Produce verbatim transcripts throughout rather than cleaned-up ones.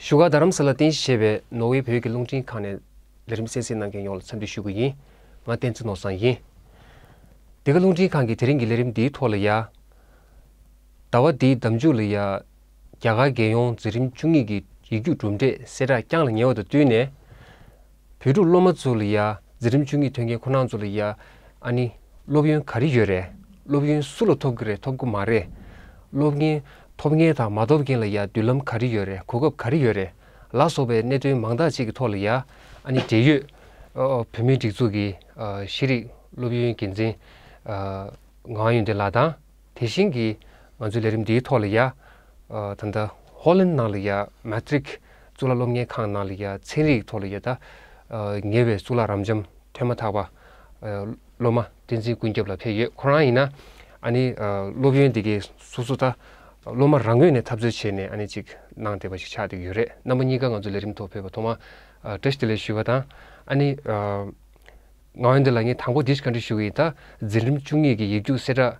བཞུགས་སྒར་རྡ་རམ་ས་ལར་རྟེན་གཞི་བྱས་པའི་ནོར་ཝེ་བོད་ཀྱི་རླུང་འཕྲིན་ཁང་ནས་ལས་རིམ་གསན་གཟིགས་གནང་མཁན་ཡོངས་ལ་འཚམས་འདྲི་ཞུ་གི་ཡིན། ང་བསྟན་འཛིན་ནོར་བཟང་ཡིན། འདི་ག་རླུང་འཕྲིན་ཁང་གི་དེ་རིང་གི་ལས་རིམ་འདིའི་ཐོག་ལ་ཡ། ཟླ་བ་འདིའི་ཟླ་མཇུག་ལ་ཡ། རྒྱ་གར་རྒྱལ་ཡོངས་འཛིན་རིམ་བཅུ་གཉིས་ཀྱི་ཡིག་རྒྱུགས་གྲུབ་འབྲས་གསལ་བསྒྲགས་བསྐྱངས་ལ་ཉེ་བ་དང་བསྟུན་ནས། བོད་ཕྲུག་སློབ་མ་ཚོ་ལ་ཡ་འཛིན་རིམ་བཅུ་གཉིས་ཐོན་མཁན་ཁོ་རང་ཚོ་ལ་ཡ། ཨ་ནི་སློབ་ཡོན་ག་རེ་ཡོད་རེད། སློབ་ཡོན་སུ་ལ་ཐོབ་ཀྱི་རེད། ཐོབ་ཀྱི་མ་རེད། སློབ་མཁན་ཐོབ་མཁན་དང་མ་ཐོབ་མཁན་ལ་ཡ་མདུན་ལམ་ག་རེ་ཡོད་རེད། གོ་སྐབས་ག་རེ་ཡོད་རེད། ལ་སོགས་པའི་གནད་དོན་མང་དག་ཅིག་གི་ཐོག་ལ་ཡ། ཨ་ནི་འབྲེལ་ཡོད་ཨ་བོད་མིའི་སྒྲིག་འཛུགས་ཀྱི་ཨ་ཤེས་རིག་སློབ་ཡོན་འགན་འཛིན་ཨ་ངག་དབང་ཡོན་ཏན་ལགས་དང་། དེ་བཞིན་གྱི་ང་ཚོའི་ལས་རིམ་འདིའི་ཐོག་ལ་ཡ། ཨ་ད་ལྟ་ཧོ་ལན་ནང་ལ་ཡ་མ་ཏྲིག་གཙུག་ལག་སློབ་གཉེར་ཁང་ནང་ལ་ཡ་ཚན་རིག་ཐོག་ལ་ཡ་ད་ཨ་ཉེ་བའི་གཙུག་ལག་རབ་འབྱམས་ཐོན་མ་ཐག་པ་ཨ་སློབ་མ་བསྟན་འཛིན་ཀུན་ཁྱབ་ལགས་ཕེབས་ཡོད། ཁོ་རང་ཡིན་ན་ཨ་ནི་ཨ་སློབ་ཡོན་འདི་གའི་སོ་སོ་ད་སློབ་མ་རང་ངོས་ནས་འཐབ་རྩོད་བྱས་ནས་ཨ་ནི་ཅིག་གནང་བསྡད་པ་ཞིག་ཆགས་བསྡད་ཡོད་རེད། རྣམ་པ་གཉིས་ཀ་ང་ཚོ་ལས་རིམ་ཐོག་ཕེབས་པར་ཐོག་མར་ཨ་བཀྲ་ཤིས་བདེ་ལེགས་ཞུ་བ་དང་། ཨ་ནི་ཨ། ངག་དབང་ཡོན་ཏན་ལགས། ངས་དང་པོ་འདི་ཞིག་བཀའ་འདྲི་ཞུ་གི་ཡིན། ད་འཛིན་རིམ་བཅུ་གཉིས་ཀྱི་ཡིག་རྒྱུགས་གསལ་བསྒྲགས་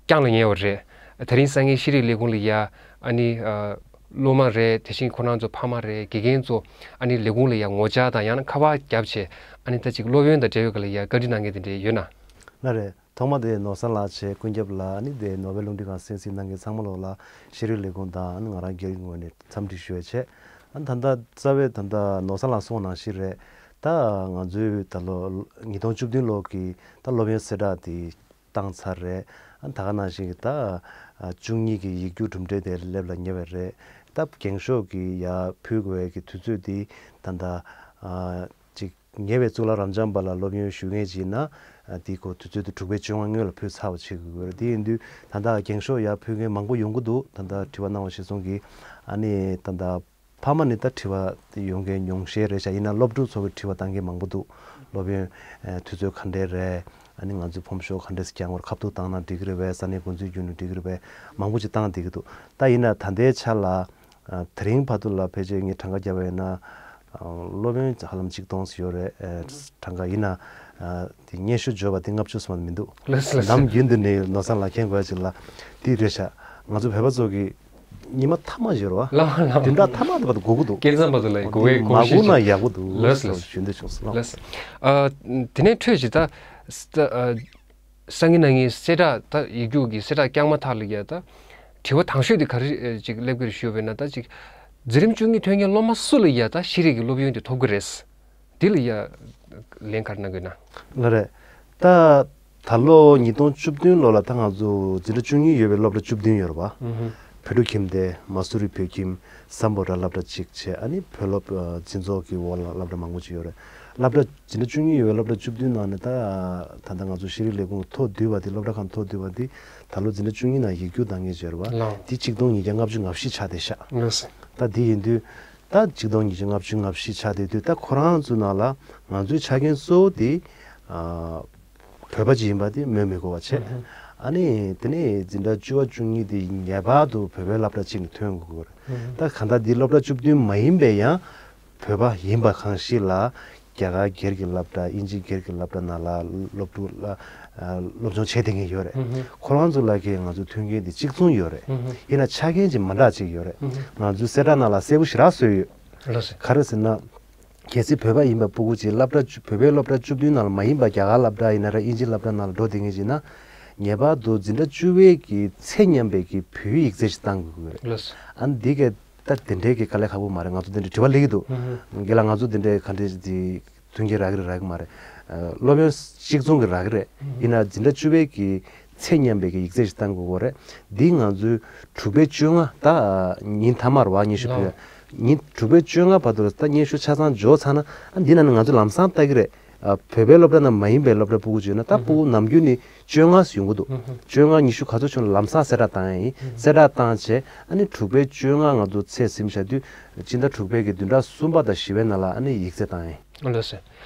བསྐྱངས་ལ་ཉེ་བ་རེད། དེ་རིང་དངོས་གནས་ཤེས་རིག་ལས་ཁུངས་ལ་ཡ་ཨ་ནི་ཨ་སློབ་མ་རེད། དེ་བཞིན་ཁོ་རང་ཚོ་ཕ་མ་རེད། དགེ་རྒན་ཚོ་ཨ་ནི་ལས་ཁུངས་ལ་ཡ་ངོ་བཅར་དང་ཡང་ན་ཁ་པར་བརྒྱབ་བྱས་ཨ་ནི་ད་ཅིག་སློབ་ཡོན་དང་འབྲེལ་བའི་སྐོར་ལ་ཡ་བཀའ་འདྲི་གནང་མཁན་དེ་འདྲ་ཡོད་ན། ལགས་རེད། ཐོག་མ་དེ་ནོར་བཟང་ལགས་བྱས། ཀུན་ཁྱབ་ལགས། ཨ་ནི་དེ་ནོར་ཝེ་རླུང་འཕྲིན་ཁང་གསན་གཟིགས་གནང་མཁན་ཚང་མ་ལོག་ལ་ཤེས་རིག་ལས་ཁུངས་དང་ཨ་ནི་ང་རང་སྒེར་གྱི་ངོས་ནས་འཚམས་འདྲི་ཞུ་ཡ་བྱས། ཨ་ནི་ད་ལྟ་རྩ་བའི་ད་ལྟ་ནོར་བཟང་ལགས་གསུངས་ནང་བཞིན་རེད། ད་ང་ཚོའི་ད་ལོ་ཉིས་སྟོང་བཅུ་བདུན་ལོ་གི་ད་སློབ་ཡོན་གསལ་བསྒྲགས་དེ་བཏང་ཚར་རེད། ཨ་ནི་ད་ག་ནང་བཞིན་གྱི་ད་བཅུ་གཉིས་ཀྱི་ཡིག་རྒྱུགས་གྲུབ་འབྲས་དེ་སླེབས་ལ་ཉེ་བ་རེད། ད་འགེངས་ཤོག་གི་ཡར་ཕུལ་དགོས་ཀྱི་དུས་ཚོད་དེ་ད་ལྟ་ཅིག་ཉེ་བའི་གཙུག་ལག་རབ་འབྱམས་པ་ལ་སློབ་ཡོན་ཞུ་མཁན་ཅིག་ཡིན་ན། ཨ་དེའི་སྐོར་དུས་ཚོད་དེ་དྲུག་པའི་བཅོ་ལྔ་སྔོན་ལ་ཕུལ་ཚར་བ་བྱེད་དགོས་ཀྱི་ཡོད་རེད། དེ་ཡིན་དུས་ད་ལྟ་འགེངས་ཤོག་ཡར་ཕུལ་མཁན་མང་པོ་ཡོང་གི་འདུག་ད་ལྟ་དྲི་བ་གནང་བ་གཞིར་བཟུང་གིས། ཨ་ནི་ད་ལྟ་ཕ་མ་ནས་ད་དྲི་བ་ཡོང་མཁན་ཉུང་ཤས་རེད་ཤག་ཡིན་ན་སློབ་ཕྲུག་ཚོ་གིས་དྲི་བ་བཏང་མཁན་མང་པོ་འདུག་སློབ་ཡོན་ཨ་དུས་ཚོད་ག་འདྲས་རེད། ཨ་ནི་ང་ཚོའི་ཕོམ་ཤོག་ག་འདྲས་སེ་བརྒྱབ་དགོས་རེད། ཁ་ཐུག་བཏང་ན་འགྲིག་གི་རེད་པས། ས་གནས་འགོ་འཛིན་བརྒྱུད་ནས་འགྲིག་གི་རེད་པས། མང་པོ་ཅིག་བཏང་བསྡད་ཀྱི་འདུག་ད་ཡིན་ན་ད་ལྟའི་ཆ་ལ། ཨ་དེ་རིང་བར་དུ་ལ་ཕལ་ཆེར་ངས་གྲངས་ཀ་བརྒྱབ་པ་ཡིན་ན། ཨ་སློབ་ཡོན་ཧ་ལམ་ཆིག་སྟོང་ཙམ་ཡོད་རེད། ཨ་གྲངས་ཀ་ཡིན་ན། ཨ་དེ་སྙན་ཞུ་འབྱོར་བ་དེ་ལྔ་བཅུ་ཙམ་མ་མི་འདུག་ལགས་སོ། ལགས་སོ། ནམ་རྒྱུན་དུ་ནས་ནོར་བཟང་ལགས་མཁྱེན་དགོས་ཡ་ཅིག་ལ་དེ་རེད་ཤག་ང་ཚོ་བོད་པ་ཚོ་གི་ཉི་མ་ཐ་མ་ཡོད་རེད་པ། ལགས་ལགས། བདུན་ཕྲག་ཐ་མ་དེ་བར་དུ་སྒུག་གི་འདུག་སྐལ་བཟང་བར་དུ་ལ་གོ་བའི་དེ་གོ་མ་ཤེས་སྒུག་ན་ཤིག་ཡག་པོ་འདུག་ལགས་སོ། ཞུ་འདོད་བྱུང་སོང་། ལགས་སོ། ཨ་དེ་ནས་འཕྲོས་ཤིག་ད་ཨ། སང་ཉིན་གནངས་ཉིན་གསལ་བསྒྲགས། ད་ཡིག་རྒྱུགས་ཀྱི་གསལ་བསྒྲགས་བསྐྱངས་མ་ཐག་ལ་ཡ་ད་དྲི་བ་དང་ཤོས་དེ་ག་རེ་ཅིག་སླེབས་ཀྱི་རེད་ཞུས་པ་ཡིན་ན། ད་ཅིག་འཛིན་རིམ་བཅུ་གཉིས་ཐོན་མཁན་སློབ་མ་སུ་ལ་ཡ་ད་ཤེས་རིག་གི་སློབ་ཡོན་དེ་ཐོབ་ཀྱི་རེད། འདི་ལ་ཡ་ལན་ག་རེ་གནང་གི་ཡོད་ན། ལགས་རེད། ད་ད་ལོ་ཉིས་སྟོང་བཅུ་བདུན་ལོ་ལ་ད་ང་ཚོ་འཛིན་གྲྭ་བཅུ་གཉིས་ཡོད་པའི་སློབ་གྲྭ་བཅུ་བདུན་ཡོད་རེད་པ། ཨུ་ཧུ། བོད་ཕྲུག་ཁྱིམ་སྡེ། མ་སུ་རི་བོད་ཁྱིམ། སམ་བྷོ་ཊ་སློབ་གྲྭ་གཅིག་བྱས། ཨ་ནི་བོད་སློབ་ཨ་འཛིན་ཚོགས་ཀྱི་འོག་ལ་སློབ་གྲྭ་མང་པོ་ཅིག་ཡོད་རེད། སློབ་གྲྭ་འཛིན་གྲྭ་བཅུ་གཉིས་ཡོད་པའི་སློབ་གྲྭ་བཅུ་བདུན་ནང་ནས་ད་ད་ལྟ་ང་ཚོ་ཤེས་རིག་ལས་ཁུངས་ཐོག་བསྡུས་པ་དེ། སློབ་གྲྭ་ཁང་ཐོག་བསྡུས་པ་དེ་ད་ལོ་འཛིན་གྲྭ་བཅུ་གཉིས་ནང་ཡིག་རྒྱུགས་བཏང་མཁན་ཅིག་ཡོད་རེད་པ། ལགས། དེ་ཆིག་སྟོང་ཉིས་བརྒྱ་ལྔ་བཅུ་ང་བཞི་ཆགས་བསྡད་ཤག་ལགས་སོ། ད་དེ་ཡིན་དུས་ད་ཆིག་སྟོང་ཉིས་བརྒྱ་ལྔ་བཅུ་ང་བཞི་ཆགས་བསྡད་དུས། ད་ཁོ་རང་ཚོའི་ནང་ལ་ང་ཚོའི་ཆ་རྐྱེན་གཙོ་བོ་དེ་ཨ་བོད་པ་ཅིག་ཡིན་པ་དེ་སྨོས་མི་དགོས་པ་བྱས། ཨུ་ཧུ། ཨ་ནི་དེ་ནས་འཛིན་གྲྭ་བཅུ་པ་བཅུ་གཉིས་དེ་ངེས་པར་དུ་བོད་པའི་སློབ་གྲྭ་གཅིག་ནས་ཐོན་དགོས་ཀྱི་རེད། ཨུ་ཧུ། ད་གང་ལྟར་འདི་སློབ་གྲྭ་བཅུ་བདུན་མ་ཡིན་པའི་ཡང་བོད་པ་ཡིན་པ་གང་ཞིག་ལ་རྒྱ་གར་སྒེར་གྱི་སློབ་གྲྭ། དབྱིན་ཇི་སྒེར་གྱི་སློབ་གྲྭ་ནང་ལ་སློབ་ཕྲུག་ལ་ཨ་སློབ་སྦྱོང་བྱས་བསྡད་མཁན་ཡོད་རེད། ཨུ་ཧུ། ཁོ་རང་ཚོ་ལ་གི་ང་ཚོ་མཐུན་རྐྱེན་དེ་གཅིག་མཚུངས་ཡོད་རེད། ཨུ་ཧུ། ཡིན་ན་ཆ་རྐྱེན་ཅིག་མ་འདྲ་ཅིག་ཡོད་རེད། ཨུ་ཧུ། ང་ཚོའི་གསལ་བསྒྲགས་ནང་ལ་གསལ་པོ་ཞེ་དྲག་བཟོས་ཡོད། ལགས་སོ། ག་རེ་ཟེར་ན། གལ་སྲིད་བོད་པ་ཡིན་པ་ཕྲུ་གུ་ཅིག་སློབ་གྲྭ་བཅུ། བོད་པའི་སློབ་གྲྭ་བཅུ་བདུན་ནང་ལ་མ་ཡིན་པ་རྒྱ་གར་སློབ་གྲྭ་ཡིན་ན་རེད། དབྱིན་ཇི་སློབ་གྲྭ་ནང་ལ་འགྲོ་བསྡད་མཁན་ཅིག་ཡིན་ན། ངེས་པར་དུ་འཛིན་གྲྭ་བཅུ་པའི་གི་ཚད་མཉམ་པའི་གི་བོད་ཡིག་ཡིག་ཚད་ཅིག་བཏང་དགོས་ཀྱི་རེད། ལགས་སོ། ཨ་ནི་འདི་ག་ད་དེ་འདྲའི་གི་དཀའ་ལས་ཁག་པོ་མ་རེད། ང་ཚོ་དེ་འདྲའི་དྲི་བ་སླེབས་ཀྱི་འདུག་ཨུ་ཧུ། རྒན་ལགས། ང་ཚོ་དེ་འདྲའི་ག་འདྲའི་དེ་མཐུན་རྐྱེན་རག་གི་རེད་རག་གི་མ་རེད། ཨ་སློབ་ཡོན་གཅིག་མཚུངས་ཀྱི་རག་གི་རེད། ཨུ་ཧུ། ཡིན་ན་འཛིན་གྲྭ་བཅུ་པའི་གི་ཚད་མཉམ་པའི་གི་ཡིག་ཚད་ཅིག་བཏང་དགོས་ཀྱི་རེད། འདི་ང་ཚོའི་དྲུག་པའི་བཅོ་ལྔ། ད་ཉིན་མཐའ་མར་བ་སྙན་ཞུ་ཕུལ། ལགས། ཉིན་དྲུག་པའི་བཅོ་ལྔ་བར་དུ་ད་སྙན་ཞུ་ཆ་ཚང་འབྱོར་ཚར་ན། ཨ་འདི་ནང་ནས་ང་ཚོ་ལམ་སང་ལྟ་གི་རེད། ཨ་བོད་པའི་སློབ་གྲྭ་ནང་མ་ཡིན་པའི་སློབ་གྲྭ་ཕྲུ་གུ་ཅིག་ཡོད་ན། ད་ཕྲུ་གུ་ནམ་རྒྱུན་ནི་བཅོ་ལྔ་ཙམ་ཡོང་གི་འདུག་ཨུ་ཧུ། བཅོ་ལྔ་ཉི་ཤུ་ག་ཚོད་བྱུང་ན་ལམ་སང་གསལ་བསྒྲགས་བཏང་ཡ་ཡིན། ཨུ་ཧུ། གསལ་བསྒྲགས་བཏང་བྱས། ཨ་ནི་དྲུག་པའི་བཅོ་ལྔ་ང་ཚོ་ཚད་ཟིན་བྱ་དུས། སྤྱི་ཟླ་དྲུག་པའི་གི་བདུན་ཕྲག་གསུམ་པ་དང་བཞི་པའི་ནང་ལ་ཨ་ནི་ཡིག་ཚད་བཏང་ཡ་ཡིན། ལགས་སོ།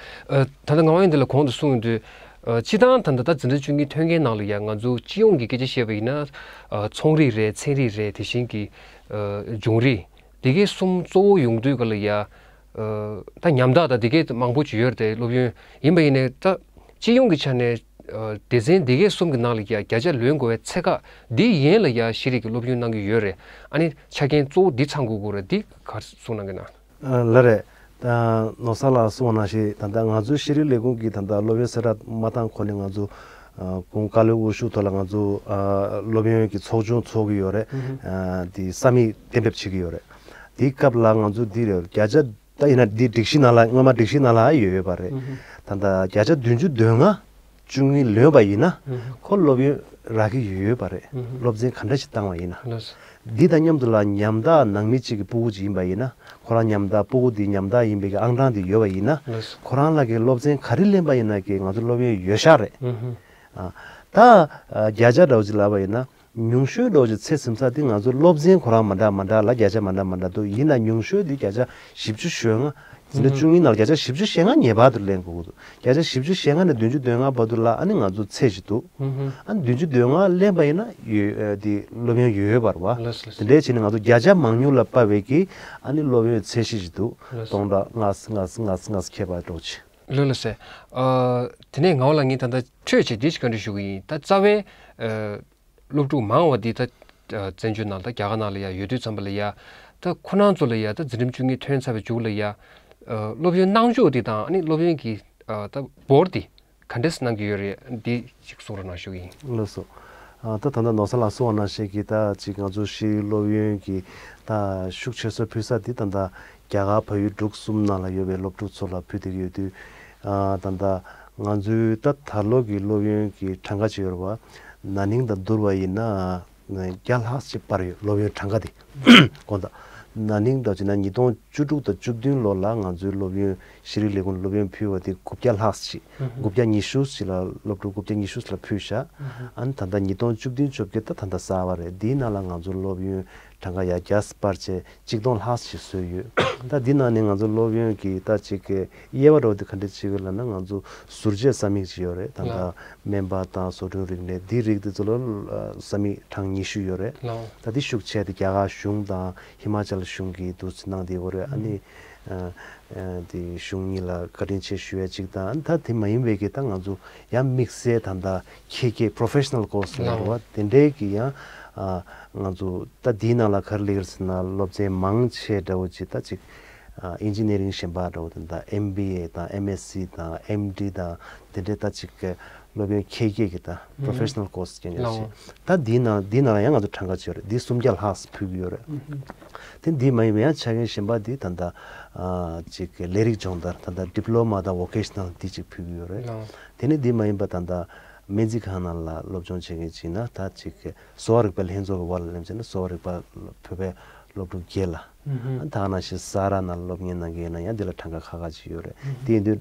ཨ་ད་ལྟ་ངག་དབང་ཡོན་ཏན་ལགས་གོང་དུ་གསུངས་ཡོང་དུས། ཨ་སྤྱིར་བཏང་ད་ལྟ་ད་འཛིན་གྲྭ་བཅུ་གཉིས་ཐོན་མཁན་ནང་ལ་ཡ་ང་ཚོ་སྤྱི་ཡོངས་ཀྱི་སྐད་ཆ་བཤད་པ་ཡིན་ན། ཨ་ཚོང་རིག་རེད། ཚན་རིག་རེད། དེ་བཞིན་གྱི་ཨ་འབྱུང་རིག་འདི་གའི་གསུམ་གཙོ་བོ་ཡོང་དུས་ག་ལ་ཡ། ཨ་ད་ཉམ་ཐག་ད་འདི་གའི་མང་པོ་ཅིག་ཡོད་རེད་དེ། སློབ་ཡོན་ཡིན་པ་ཡིན་ནའི་ད་སྤྱི་ཡོངས་ཀྱི་ཆ་ནས་ ཨ་སྡེ་ཚན་འདི་གའི་གསུམ་གྱི་ནང་ལ་ཡ་བརྒྱ་ཆ་ལོན་དགོས་པའི་ཚད་བཀག་འདི་ཡན་ལ་ཡ་ཤེས་རིག་གི་སློབ་ཡོན་གནང་གི་ཡོད་རེད། ཨ་ནི་ཆ་རྐྱེན་གཙོ་བོ་འདི་ཚང་དགོས་ཀྱི་རེད། འདི་ག་རེ་གསུང་གནང་གི་ན། ཨ་ལགས་རེད། ད་ནོར་བཟང་ལགས་གསུངས་པ་ནང་བཞིན་ད་ལྟ་ང་ཚོའི་ཤེས་རིག་ལས་ཁུངས་ཀྱིས་ད་ལྟ་སློབ་ཡོན་གསལ་བསྒྲགས་མ་བཏང་གོང་ནས་ང་ཚོ་ཨ་གུང་བཀའ་བློན་དབུ་བཞུགས་ཐོག་ལ་ང་ཚོ་ཨ་སློབ་ཡོན་གྱི་ཚོགས་ཆུང་ཚོགས་ཀྱི་ཡོད་རེད། ཨ་དེ་ས་མིག་གཏན་འབེབས་བྱེད་ཀྱི་ཡོད་རེད། དེའི་སྐབས་ལ་ང་ཚོ་འདི་རེད། བརྒྱ་ཆ་ད་ཡིན་ན་འདི་སྒྲིག་གཞི་ནང་ལ་སྔོན་མ་སྒྲིག་གཞི་ནང་ལ་ཡོད་ཡོད་པ་རེད། ད་ལྟ་བརྒྱ་ཆ་བདུན་ཅུ་དོན་ལྔ་བཅུ་གཉིས་ལོན་པ་ཡིན་ན་ཁོ་སློབ་ཡོན་རག་གི་ཡོད་ཡོད་པ་རེད། སློབ་ཚན་ག་འདྲ་ཞིག་བཏང་བ་ཡིན་ན། འདི་དང་མཉམ་དུ་ལ་ཉམ་ཐག་ནང་མི་གཅིག་གི་སྤུ་གུ་ཅིག་ཡིན་པ་ཡིན་ན། ཁོ་རང་ཉམ་ཐག་སྤུ་གུ་འདི་ཉམ་ཐག་ཡིན་པའི་གི་ཨང་གྲངས་འདི་ཡོད་པ་ཡིན་ན། ཁོ་རང་ལ་གི་སློབ་ཚན་ག་རེ་ལེན་པ་ཡིན་ན་གི་ང་ཚོ་སློབ་ཡོན་ཡོད་ཤག་རེད། ཨ་ད་ཨ་བརྒྱ་ཆ་འདྲ་བོ་ཅིག་ལབ་པ་ཡིན་ན། ཉུང་ཤོས་འདྲ་བོ་ཅིག་ཚད་ཟིན་ས་འདི་ང་ཚོ་སློབ་ཚན་ཁོ་རང་མ་འདྲ་མ་འདྲ་ལ་བརྒྱ་ཆ་མ་འདྲ་མ་འདྲ་འདུག་ཡིན་ན་ཉུང་ཤོས་འདི་བརྒྱ་ཆ་བཞི་བཅུ་ཞེ་ལྔ། འཛིན་གྲྭ་བཅུ་གཉིས་ནང་ལ་བརྒྱ་ཆ་བཞི་བཅུ་ཞེ་ལྔ་ངེས་པར་དུ་ལེན་དགོས་ཀྱི་འདུག་བརྒྱ་ཆ་བཞི་བཅུ་ཞེ་ལྔ་ནས་བདུན་ཅུ་དོན་ལྔ་བར་དུ་ལ་ཨ་ནི་ང་ཚོ་ཚད་ཅིག་འདུག་ཨ་ནི་བདུན་ཅུ་དོན་ལྔ་ལེན་པ་ཡིན་ན་ཡོད་ཨ་དེ་སློབ་ཡོན་ཡོད་ཡོད་པ་རེད་བ། ལགས་སོ། དེ་འདྲའི་བྱས་ནས་ང་ཚོ་བརྒྱ་ཆ་མང་ཉུང་ལ་དཔག་པའི་གི་ཨ་ནི་སློབ་ཡོན་ཚད་གཞི་ཅིག་འདུག་ལགས་སོ། སྟོང་ཕྲག་ལྔ་ལྔ་ལྔ་ལྔ་ཁྱད་པར་འགྲོ་ཆེ། ལགས་ལགས་སེ། ཨ་དེ་ནས་ངག་དབང་ལགས་ངས་ད་ལྟ་འཕྲོས་བྱས་འདི་ཞིག་བཀའ་འདྲི་ཞུ་གི་ཡིན། ད་རྩ་བའི་ཨ་སློབ་ཕྲུག་མང་བ་འདི་ད་ཨ་བཙན་བྱོལ་ནང་ད་རྒྱ་གར་ནང་ལ་ཡ་ཡོད་དུས་ཙམ་པ་ལ་ཡ་ད་ཁོ་རང་ཚོ་ལ་ཡ་ད་འཛིན་རིམ་བཅུ་གཉིས་ཐོན་ཚར་བའི་མཇུག་ལ་ཡ་ཨ་སློབ་ཡོན་གནང་ཕྱོགས་འདི་དང་ཨ་ནི་སློབ་ཡོན་གྱི་ཨ་ད་འབོར་འདི་ག་འདྲས་གནང་གི་ཡོད་རེད། འདི་ཅིག་གསུང་རོགས་གནང་ཞུ་གི་ཡིན། ལགས་སོ། ཨ་ད་ད་ལྟ་ནོར་བཟང་ལགས་གསུངས་པ་ནང་བཞིན་གྱི་ད་ཅིག་ང་ཚོ་ཤེས་རིག་སློབ་ཡོན་གྱི་ད་ཤུགས་ཆེ་ཤོས་ཕུལ་ས་འདི་ད་ལྟ་རྒྱ་གར་བལ་ཡུལ་འབྲུག་གསུམ་ནང་ལ་ཡོད་པའི་སློབ་ཕྲུག་ཚོ་ལ་ཕུལ་བསྡད་ཀྱི་ཡོད་དུས། ཨ་ད་ལྟ་ང་ཚོའི་ད་ད་ལོ་གི་སློབ་ཡོན་གྱི་གྲངས་ཀ་ཅིག་ཡོད་རེད་བ། ན་ནིང་དང་བསྡུར་བ་ཡིན་ན་བརྒྱ་ལྷག་ཅིག་སྤར་ཡོད། སློབ་ཡོན་གྲངས་ཀ་དེ་དགོངས་དག་ན་ནིང་ད་ཅིག་ན་ཉིས་སྟོང་བཅུ་དྲུག་དང་བཅུ་བདུན་ལོ་ལ་ང་ཚོའི་སློབ་ཡོན་ཤེས་རིག་ལས་ཁུངས་སློབ་ཡོན་ཕུལ་བ་དེ་དགུ་བརྒྱ་ལྷག་ཅིག་དགུ་བརྒྱ་ཉི་ཤུ་ཅིག་ལ་སློབ་ཕྲུག་དགུ་བརྒྱ་ཉི་ཤུ་ཅིག་ལ་ཕུལ་ཤག་ཨ་ནི་ད་ལྟ་ཉིས་སྟོང་བཅུ་བདུན་བཅོ་བརྒྱད་ད་ད་ལྟ་གསར་པ་རེད། འདིའི་ནང་ལ་ང་ཚོ་སློབ་ཡོན་གྲངས་ཀ་ཡར་རྒྱས་སྤར་བྱས་གཅིག་སྟོང་ལྷག་ཅིག་བཟོས་ཡོད། ད་འདི་ནང་ནས་ང་ཚོ་སློབ་ཡོན་གྱི་ད་ཅིག་གི་དབྱེ་བ་འདྲ་བོ་དེ་ག་འདྲ་བྱེད་དགོས་ལབ་ན། ང་ཚོ་ཟུར་བཅད་ས་མིག་ཅིག་ཡོད་རེད། ད་ལྟ་ལགས། སྨན་པ་དང་བཟོ་སྐྲུན་རིག་གནས་འདིའི་རིགས་དེ་ཚོ་ལ་ཨ་ས་མིག་གྲངས་ཉི་ཤུ་ཡོད་རེད། ལགས། ད་འདི་ཤུགས་ཆེ་དེ་རྒྱ་གར་གཞུང་དང་ཧི་མ་ཅལ་གཞུང་གིས་འདུག་སེ་གནང་བསྡད་ཡོད་རེད། ཨ་ནི་ཨ་ཨ་དེ་གཞུང་གཉིས་ལ་བཀའ་དྲིན་ཆེ་ཞུ་ཡ་གཅིག་དང་། ད་དེ་མ་ཡིན་པའི་གི་ད་ང་ཚོ་ཡང་དམིགས་བསལ་ད་ལྟ་ཁྱད་ཁྱད་professional course་ལ་རེད་བ། དེ་འདྲའི་གི་ཡང་ཨ་ང་ཚོ་ད་འདིའི་ནང་ལ་ག་རེ་སླེབས་ཀྱི་རེད་ཟེར་ན། སློབ་ཚན་མང་ཆེ་འདྲ་བོ་ཅིག་ད་ཅིག་ཨ་ཨིན་ཇི་ནི་རིང་གཞན་པ་འདྲ་བོ་དེ་ད་ཨེམ་བི་ཨེ་དང་ཨེམ་ཨེས་སི་དང་ཨེམ་ཌི་དང་དེ་འདྲའི་ད་ཅིག་གི་སློབ་ཡོན་ཁྱད་ཁྱད་ཀྱི་ད་professional course་སྐྱོན་ཡ་ཞིག་ད་འདིའི་ནང་འདིའི་ནང་ལ་ཡང་ང་ཚོ་གྲངས་ཀ་ཅིག་ཡོད་རེད། འདི་སུམ་བརྒྱ་ལྷག་ཕུལ་གྱི་ཡོད་རེད། དེ་འདི་མ་ཡིན་པའི་ཡང་ཆ་རྐྱེན་གཞན་པ་འདི་ད་ད་ཨ་ཅིག་ལས་རིགས་སྦྱོང་བརྡར་ད་ད་diploma་དང་vocational་འདི་ཅིག་ཕུལ་གྱི་ཡོད་རེད། དེ་ནི་འདི་མ་ཡིན་པ་ད་ད་སྨན་རྩིས་ཁང་ནང་ལ་སློབ་སྦྱོང་བྱེད་མཁན་ཅིག་ན་ད་ཅིག་གསོ་བ་རིག་པའི་ལྷན་ཚོགས་ཀྱི་འོག་ལ་སླེབས་ཚེ་ན་གསོ་བ་རིག་པ་བོད་པའི་སློབ་ཕྲུག་བརྒྱད་ལ། ཨ་ད་ནང་བཞིན་ས་ར་ནང་སློབ་གཉེར་གནང་མཁན་ཡིན་ན་ཡང་འདི་ལ་གྲངས་ཀ་ཁག་ཁག་ཅིག་ཡོད་རེད། དེ་ཡིན་དུས་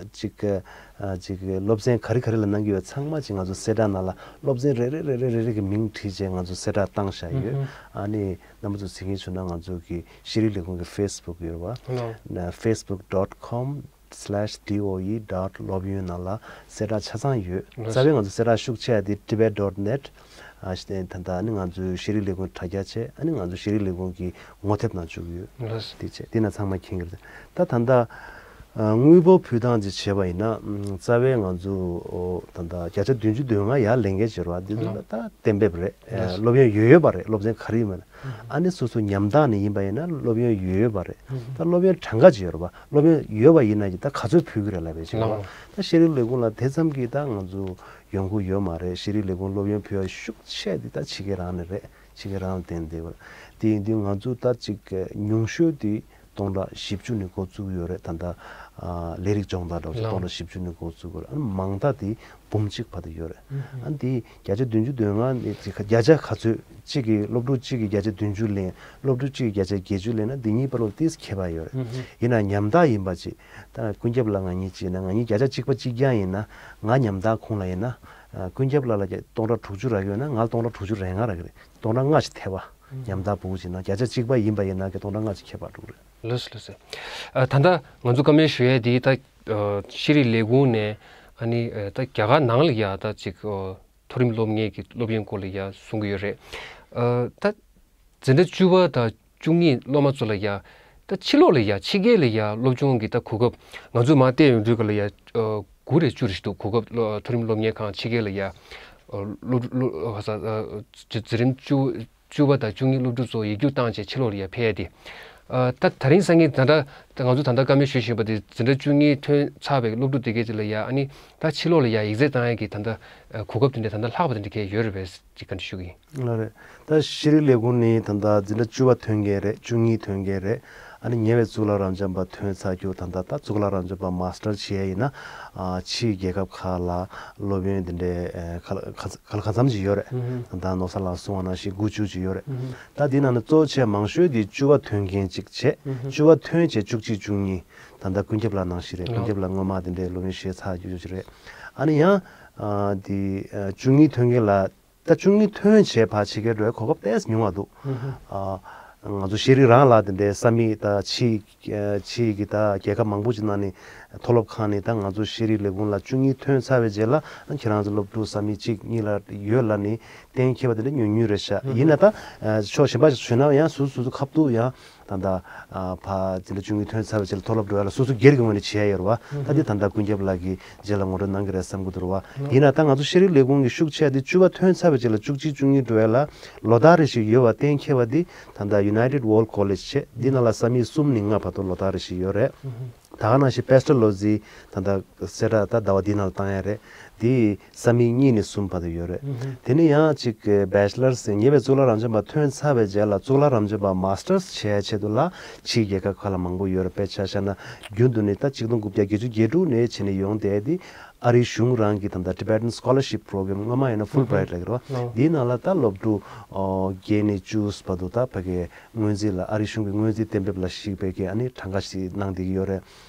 ཅིག་ཨ་ཅིག་སློབ་ཚན་ག་རེ་ག་རེ་ལ་གནང་གི་ཡོད་ཚང་མ་ཅིག་ང་ཚོ་གསལ་བསྒྲགས་ནང་ལ་སློབ་ཚན་རེ་རེ་རེ་རེ་རེ་རེ་གི་མིང་བྲིས་བྱས་ང་ཚོ་གསལ་བསྒྲགས་བཏང་བཞག་ཡོད། ཨ་ནི་རྣམ་པ་ཚོ་གཟིགས་མཁན་བྱུང་ན་ང་ཚོ་གི་ཤེས་རིག་ལས་ཁུངས་ཀྱི་Facebook་ཡོད་རེད་བ། ལགས། ན་facebook dot com slash doe dot སློབ་ཡོན་ནང་ལ་གསལ་བསྒྲགས་ཆ་ཚང་ཡོད། ལགས། རྩ་བའི་ང་ཚོ་གསལ་བསྒྲགས་ཤུགས་ཆེ་ཡ་དེ་tibet dot net། ཨ་ཤ་ད་ད་ནི་ང་ཚོའི་ཤེས་རིག་ལས་ཁུངས་དྲ་རྒྱ་བྱས། ཨ་ནི་ང་ཚོ་ཤེས་རིག་ལས་ཁུངས་ཀྱི་ངོ་དེབ་ནང་བཅུག་ཡོད། ལགས། དེ་བྱས་དེ་ན་ཚང་མ་མཁྱེན་གྱི་རེད། ད་ད་ལྟ་ཨ་དངུལ་འབོར་ཕུལ་སྟངས་ཅིག་བྱས་པ་ཡིན་ན། ཨམ་རྩ་བའི་ང་ཚོ་ཨོ་ད་ལྟ་བརྒྱ་ཆ་བདུན་ཅུ་དོན་ལྔ་ཡར་ལེན་མཁན་བྱེད་རོགས་འདི་ཚོ་ལ་ད་གཏན་འབེབས་རེད། ཨ་ལགས། སློབ་ཡོན་ཡོད་ཡོད་པ་རེད། སློབ་ཚན་ག་རེ་ཡིན་མིན། ཨ་ནི་སོ་སོ་ཉམ་ཐག་ནས་ཡིན་པ་ཡིན་ན་སློབ་ཡོན་ཡོད་ཡོད་པ་རེད། ད་སློབ་ཡོན་གྲངས་ཀ་ཅིག་ཡོད་རེད་པ། སློབ་ཡོན་ཡོད་པ་ཡིན་ན་ཡང་ད་ག་ཚོད་ཕུལ་གི་རེད་ལབ་པའི་ཕྱིར་རོ། ད་ཤེས་རིག་ལས་ཁུངས་ལ་དེ་ཙམ་གྱིས་ད་ང་ཚོ་ཡོང་གི་ཡོད་མ་རེད། ཤེས་རིག་ལས་ཁུངས་སློབ་ཡོན་ཕུལ་བ་ཤུགས་ཆེ་དེ་ད་ཕྱི་རྒྱལ་རང་ནས་རེད། ཕྱི་རྒྱལ་རང་ལ་བརྟེན་བསྡད་པ་རེད། དེ་ཡིན་དུས་ང་ཚོ་ད་ཅིག་ཉུང་ཤོས་དེ་སྟོང་ཕྲག་བཞི་བཅུ་ནས་འགོ་བཙུགས་ཡོད་རེད། ད་ལྟ་ཨ་ལས་རིགས་སྦྱོང་བརྡར་འདྲ་བོ་ཅིག་ལགས། སྟོང་ཕྲག་བཞི་བཅུ་ནས་འགོ་བཙུགས་ཡོད་རེད། ཨ་ནི་མང་མཐའ་དེ་འབུམ་གཅིག་བར་དུ་ཡོད་རེད། ཨ་ནི་དེ་བརྒྱ་ཆ་བདུན་ཅུ་དོན་ལྔ་ནས་ཅིག་བརྒྱ་ཆ་ག་ཚོད་གཅིག་གི་སློབ་ཕྲུག་གཅིག་གིས་བརྒྱ་ཆ་བདུན་ཅུ་ལེན། སློབ་ཕྲུག་གཅིག་གིས་བརྒྱ་ཆ་བརྒྱད་ཅུ་ལེན་ན་འདི་གཉིས་བར་ལ་ཏོག་ཙམ་ཁྱད་པར་ཡོད་རེད། ཡིན་ན་ཉམ་ཐག་ཡིན་པ་ཅིག་ད་ཀུན་ཁྱབ་ལ་ང་གཉིས་གཅིག་ན་ང་གཉིས་བརྒྱ་ཆ་གཅིག་པ་གཅིག་རྐྱང་ཡིན་ན་ང་ཉམ་ཐག་ཁོང་ལ་ཡིན་ན། ཨ་ཀུན་ཁྱབ་ལ་ལ་སྟོང་ཕྲག་དྲུག་ཅུ་རག་ཡོད་ན་ང་ལ་སྟོང་ཕྲག་དྲུག་ཅུ་རེ་ལྔ་རག་གི་རེད། སྟོང་ཕྲག་ལྔ་ཞིག་ཐེ་བ། ཉམ་ཐག་ཕྲུ་གུ་ཅིག་ན་བརྒྱ་ཆ་གཅིག་པ་ཡིན་པ་ཡིན་ན་གི་སྟོང་ཕྲག་ལྔ་ཞིག་ཁྱད་པར་འགྲོ་གི་རེད། ལགས་སོ། ལགས་སོ། ཨ་ད་ལྟ་ང་ཚོ་བཀའ་མོལ་ཞུ་ཡས་འདི་ད་ཨ་ཤེས་རིག་ལས་ཁུངས་ནས་ཨ་ནི་ཨ་ད་རྒྱ་གར་ནང་ལ་ཡ་ད་ཅིག་ཨ་མཐོ་རིམ་སློབ་གཉེར་གྱི་སློབ་ཡོན་སྐོར་ལ་ཡ་གསུང་གི་ཡོད་རེད། ཨ་ད་འཛིན་གྲྭ་བཅུ་པ་དང་བཅུ་གཉིས་སློབ་མ་ཚོ་ལ་ཡ་ ད་ཕྱི་ལོགས་ལ་ཡ་ཕྱི་རྒྱལ་ལ་ཡ་སློབ་སྦྱོང་གི་ད་གོ་སྐབས་ང་ཚོས་མར་བལྟས་ཡོང་དུས་ག་ལ་ཡ་དགུ་རེ་བཅུ་རེ་ཞིག་འདུག། གོ་སྐབས་མཐོ་རིམ་སློབ་གཉེར་ཁང་ཕྱི་རྒྱལ་ལ་ཡ་སློབ་སློབ་འཛིན་རིམ་བཅུ་བཅུ་པ་དང་བཅུ་གཉིས་སློབ་ཕྲུག་ཚོ་ཡིག་རྒྱུགས་བཏང་བྱས་ཕྱི་ལོགས་ལ་ཡ་ཕེབས་ཡ་དེ། ད་ད་རིང་སང་ཉིན་ད་ལྟ་ང་ཚོ་ད་ལྟ་བཀའ་མོལ་ཞུ་བཞིན་པ་དེ་འཛིན་གྲྭ་བཅུ་གཉིས་ཐོན་ཚར་བའི་སློབ་ཕྲུག་དེ་གས་ཅིག་ལ་ཡ་ཨ་ནི་ད་ཕྱི་ལོགས་ལ་ཡ་ཡིག་ཚད་བཏང་ཡ་གི་ད་ལྟ་གོ་སྐབས་དེ་འདྲ་ད་ལྟ་ལྷག་པ་དེ་འདྲ་གས་ཡོད་རེད་པས་ཅིག་བཀའ་འདྲི་ཞུ་གི་ཡིན། ལགས་རེད། ད་ཤེས་རིག་ལས་ཁུངས་ནི་ད་ལྟ་འཛིན་གྲྭ་བཅུ་པ་ཐོན་མཁན་རེད། བཅུ་གཉིས་ཐོན་མཁན་རེད། ཨ་ནི་ཉེ་བའི་གཙུག་ལག་རབ་འབྱམས་པ་ཐོན་ཚར་རྒྱུ་ད་ལྟ་ད་གཙུག་ལག་རབ་འབྱམས་པ་མཱ་སི་ཊར་བྱེད་ཡ་ཡིན་ན་ཨ་ཕྱིའི་རྒྱལ་ཁབ་ཁག་ལ་སློབ་ཡོན་འདི་འདྲའི་ཨ་ག་ལ་ག་ལ་གང་འཚམ་ཅིག་ཡོད་རེད། ཨུ་ཧུ། ད་ལྟ་ནོར་བཟང་ལགས་གསུངས་པ་ནང་བཞིན་དགུ་བཅུ་ཅིག་ཡོད་རེད། ཨུ་ཧུ། ད་འདི་ནང་ནས་གཙོ་ཆེ་མང་ཤོས་འདི་བཅུ་པ་ཐོན་མཁན་ཅིག་བྱས། ཨུ་ཧུ། བཅུ་པ་ཐོན་བྱས་བཅུ་གཅིག་བཅུ་གཉིས་ད་ལྟ་ཀུན་ཁྱབ་ལགས་ནང་བཞིན་རེད། ཀུན་ཁྱབ་ལགས་སྔོན་མ་འདི་འདྲའི་སློབ་ཡོན་བཞེས་ཚར་རྒྱུ་ཅིག་རེད། ཨ་ནི་ཡང་ཨ་འདི་ཨ་བཅུ་གཉིས་ཐོན་མཁན་ལ། ད་བཅུ་གཉིས་ཐོན་བྱས་ཕར་ཕྱི་རྒྱལ་འགྲོ་བའི་གོ་སྐབས་ཏོག་ཙམ་ཉུང་བ་འདུག། ཨ་ང་ཚོ་ཤེས་རིག་རང་ལ་དེ་འདྲའི་ས་མིག་ད་ཕྱི་ཕྱི་གི་ད་རྒྱལ་ཁབ་མང་པོ་ཅིག་ནང་ནས་མཐོ་སློབ་ཁག་ནས་ད་ང་ཚོ་ཤེས་རིག་ལས་ཁུངས་ལ་བཅུ་གཉིས་ཐོན་ཚར་བའི་རྗེས་ལ་ཁྱེད་རང་ཚོ་སློབ་ཕྲུག་ས་མིག་གཅིག་གཉིས་ལ་ཡོད་ལབ་ནས་གཏན་འཁེལ་བ་དེ་འདྲ་ཉུང་ཉུང་རེད་ཤག། ཡིན་ན་ད་ཕྱོགས་གཞན་པ་ཞིག་བྱུང་ན་ཡང་སོ་སོ་སོ་ཁ་ཐུག་ཡང་། ད་ལྟ་ཨ་ཕ་འཛིན་གྲྭ་བཅུ་གཉིས་ཐོན་ཚར་བའི་རྗེས་ལ་མཐོ་སློབ་འགྲོ་ཡ་ལ་སོ་སོ་སྒེར་གྱི་ངོས་ནས་བྱེད་ཡ་ཡོད་རེད་བ། ད་འདི་ད་ལྟ་ཀུན་ཁྱབ་ལགས་ཀྱིས་རྗེས་ལ་ངོ་སྤྲོད་གནང་གི་རེད་བསམ་གྱི་འདུག་རེད་བ། ཡིན་ན་ད་ང་ཚོ་ཤེས་རིག་ལས་ཁུངས་ཀྱི་ཤུགས་ཆེ་བ་འདི་བཅུ་པ་ཐོན་ཚར་བའི་རྗེས་ལ་བཅུ་གཅིག་བཅུ་གཉིས་འགྲོ་ཡ་ལ་ལོ་ལྟར་རེ་ཞིག་ཡོད་པ་གཏན་འཁེལ་བ་འདི་ད་ལྟ་United World College བྱས་འདི་ནང་ལ་ས་མིག་གསུམ་ནས་ལྔ་བར་དུ་ལོ་ལྟར་རེ་ཞིག་ཡོད་རེད། ད་ག་ནང་བཞིན་Pestalozzi་ད་ལྟ་གསལ་བསྒྲགས་ད་ཟླ་བ་འདི་ནང་ལ་བཏང་ཡ་རེད། འདི་ས་མིག་གཉིས་ནས་གསུམ་བར་དུ་ཡོད་རེད། དེ་ནས་ཡང་གཅིག་Bachelorཟེར་ཉེ་བའི་གཙུག་ལག་རབ་འབྱམས་པ་ཐོན་ཚར་བའི་རྗེས་ལ་གཙུག་ལག་རབ་འབྱམས་པ་Master'sབྱེད་ཆེད་དུ་ལ་ཕྱིའི་རྒྱལ་ཁབ་ཁག་ལ་མང་པོ་ཡོད་རེད། དཔེ་ཆ་བཞག་ན་རྒྱུན་དུ་ནས་ད་ཆིག་སྟོང་དགུ་བརྒྱ་བརྒྱད་ཅུ་གྱ་དྲུག་ནས་བྱས་ནས་ཡོང་བསྡད་དེ་ཨ་རིའི་གཞུང་རང་གི་ད་ལྟ་Tibetan Scholarship Program སྔོན་མ་ཡིན་ན་Fulbright་ལབ་ཀྱི་རེད་བ། འདིའི་ནང་ལ་ད་སློབ་ཕྲུག་བརྒྱད་ནས་བཅུ་བར་དུ་ད་ཕ་གིའི་སྔོན་རྩིས་ལ་ཨ་རིའི་གཞུང་གི་སྔོན་རྩིས་གཏན་འབེབས་ལ་གཞིགས་པའི་གི་ཨ་ནི་གྲངས་ཀ་ཞིག་གནང་བསྡད་ཀྱི་ཡོད་རེད།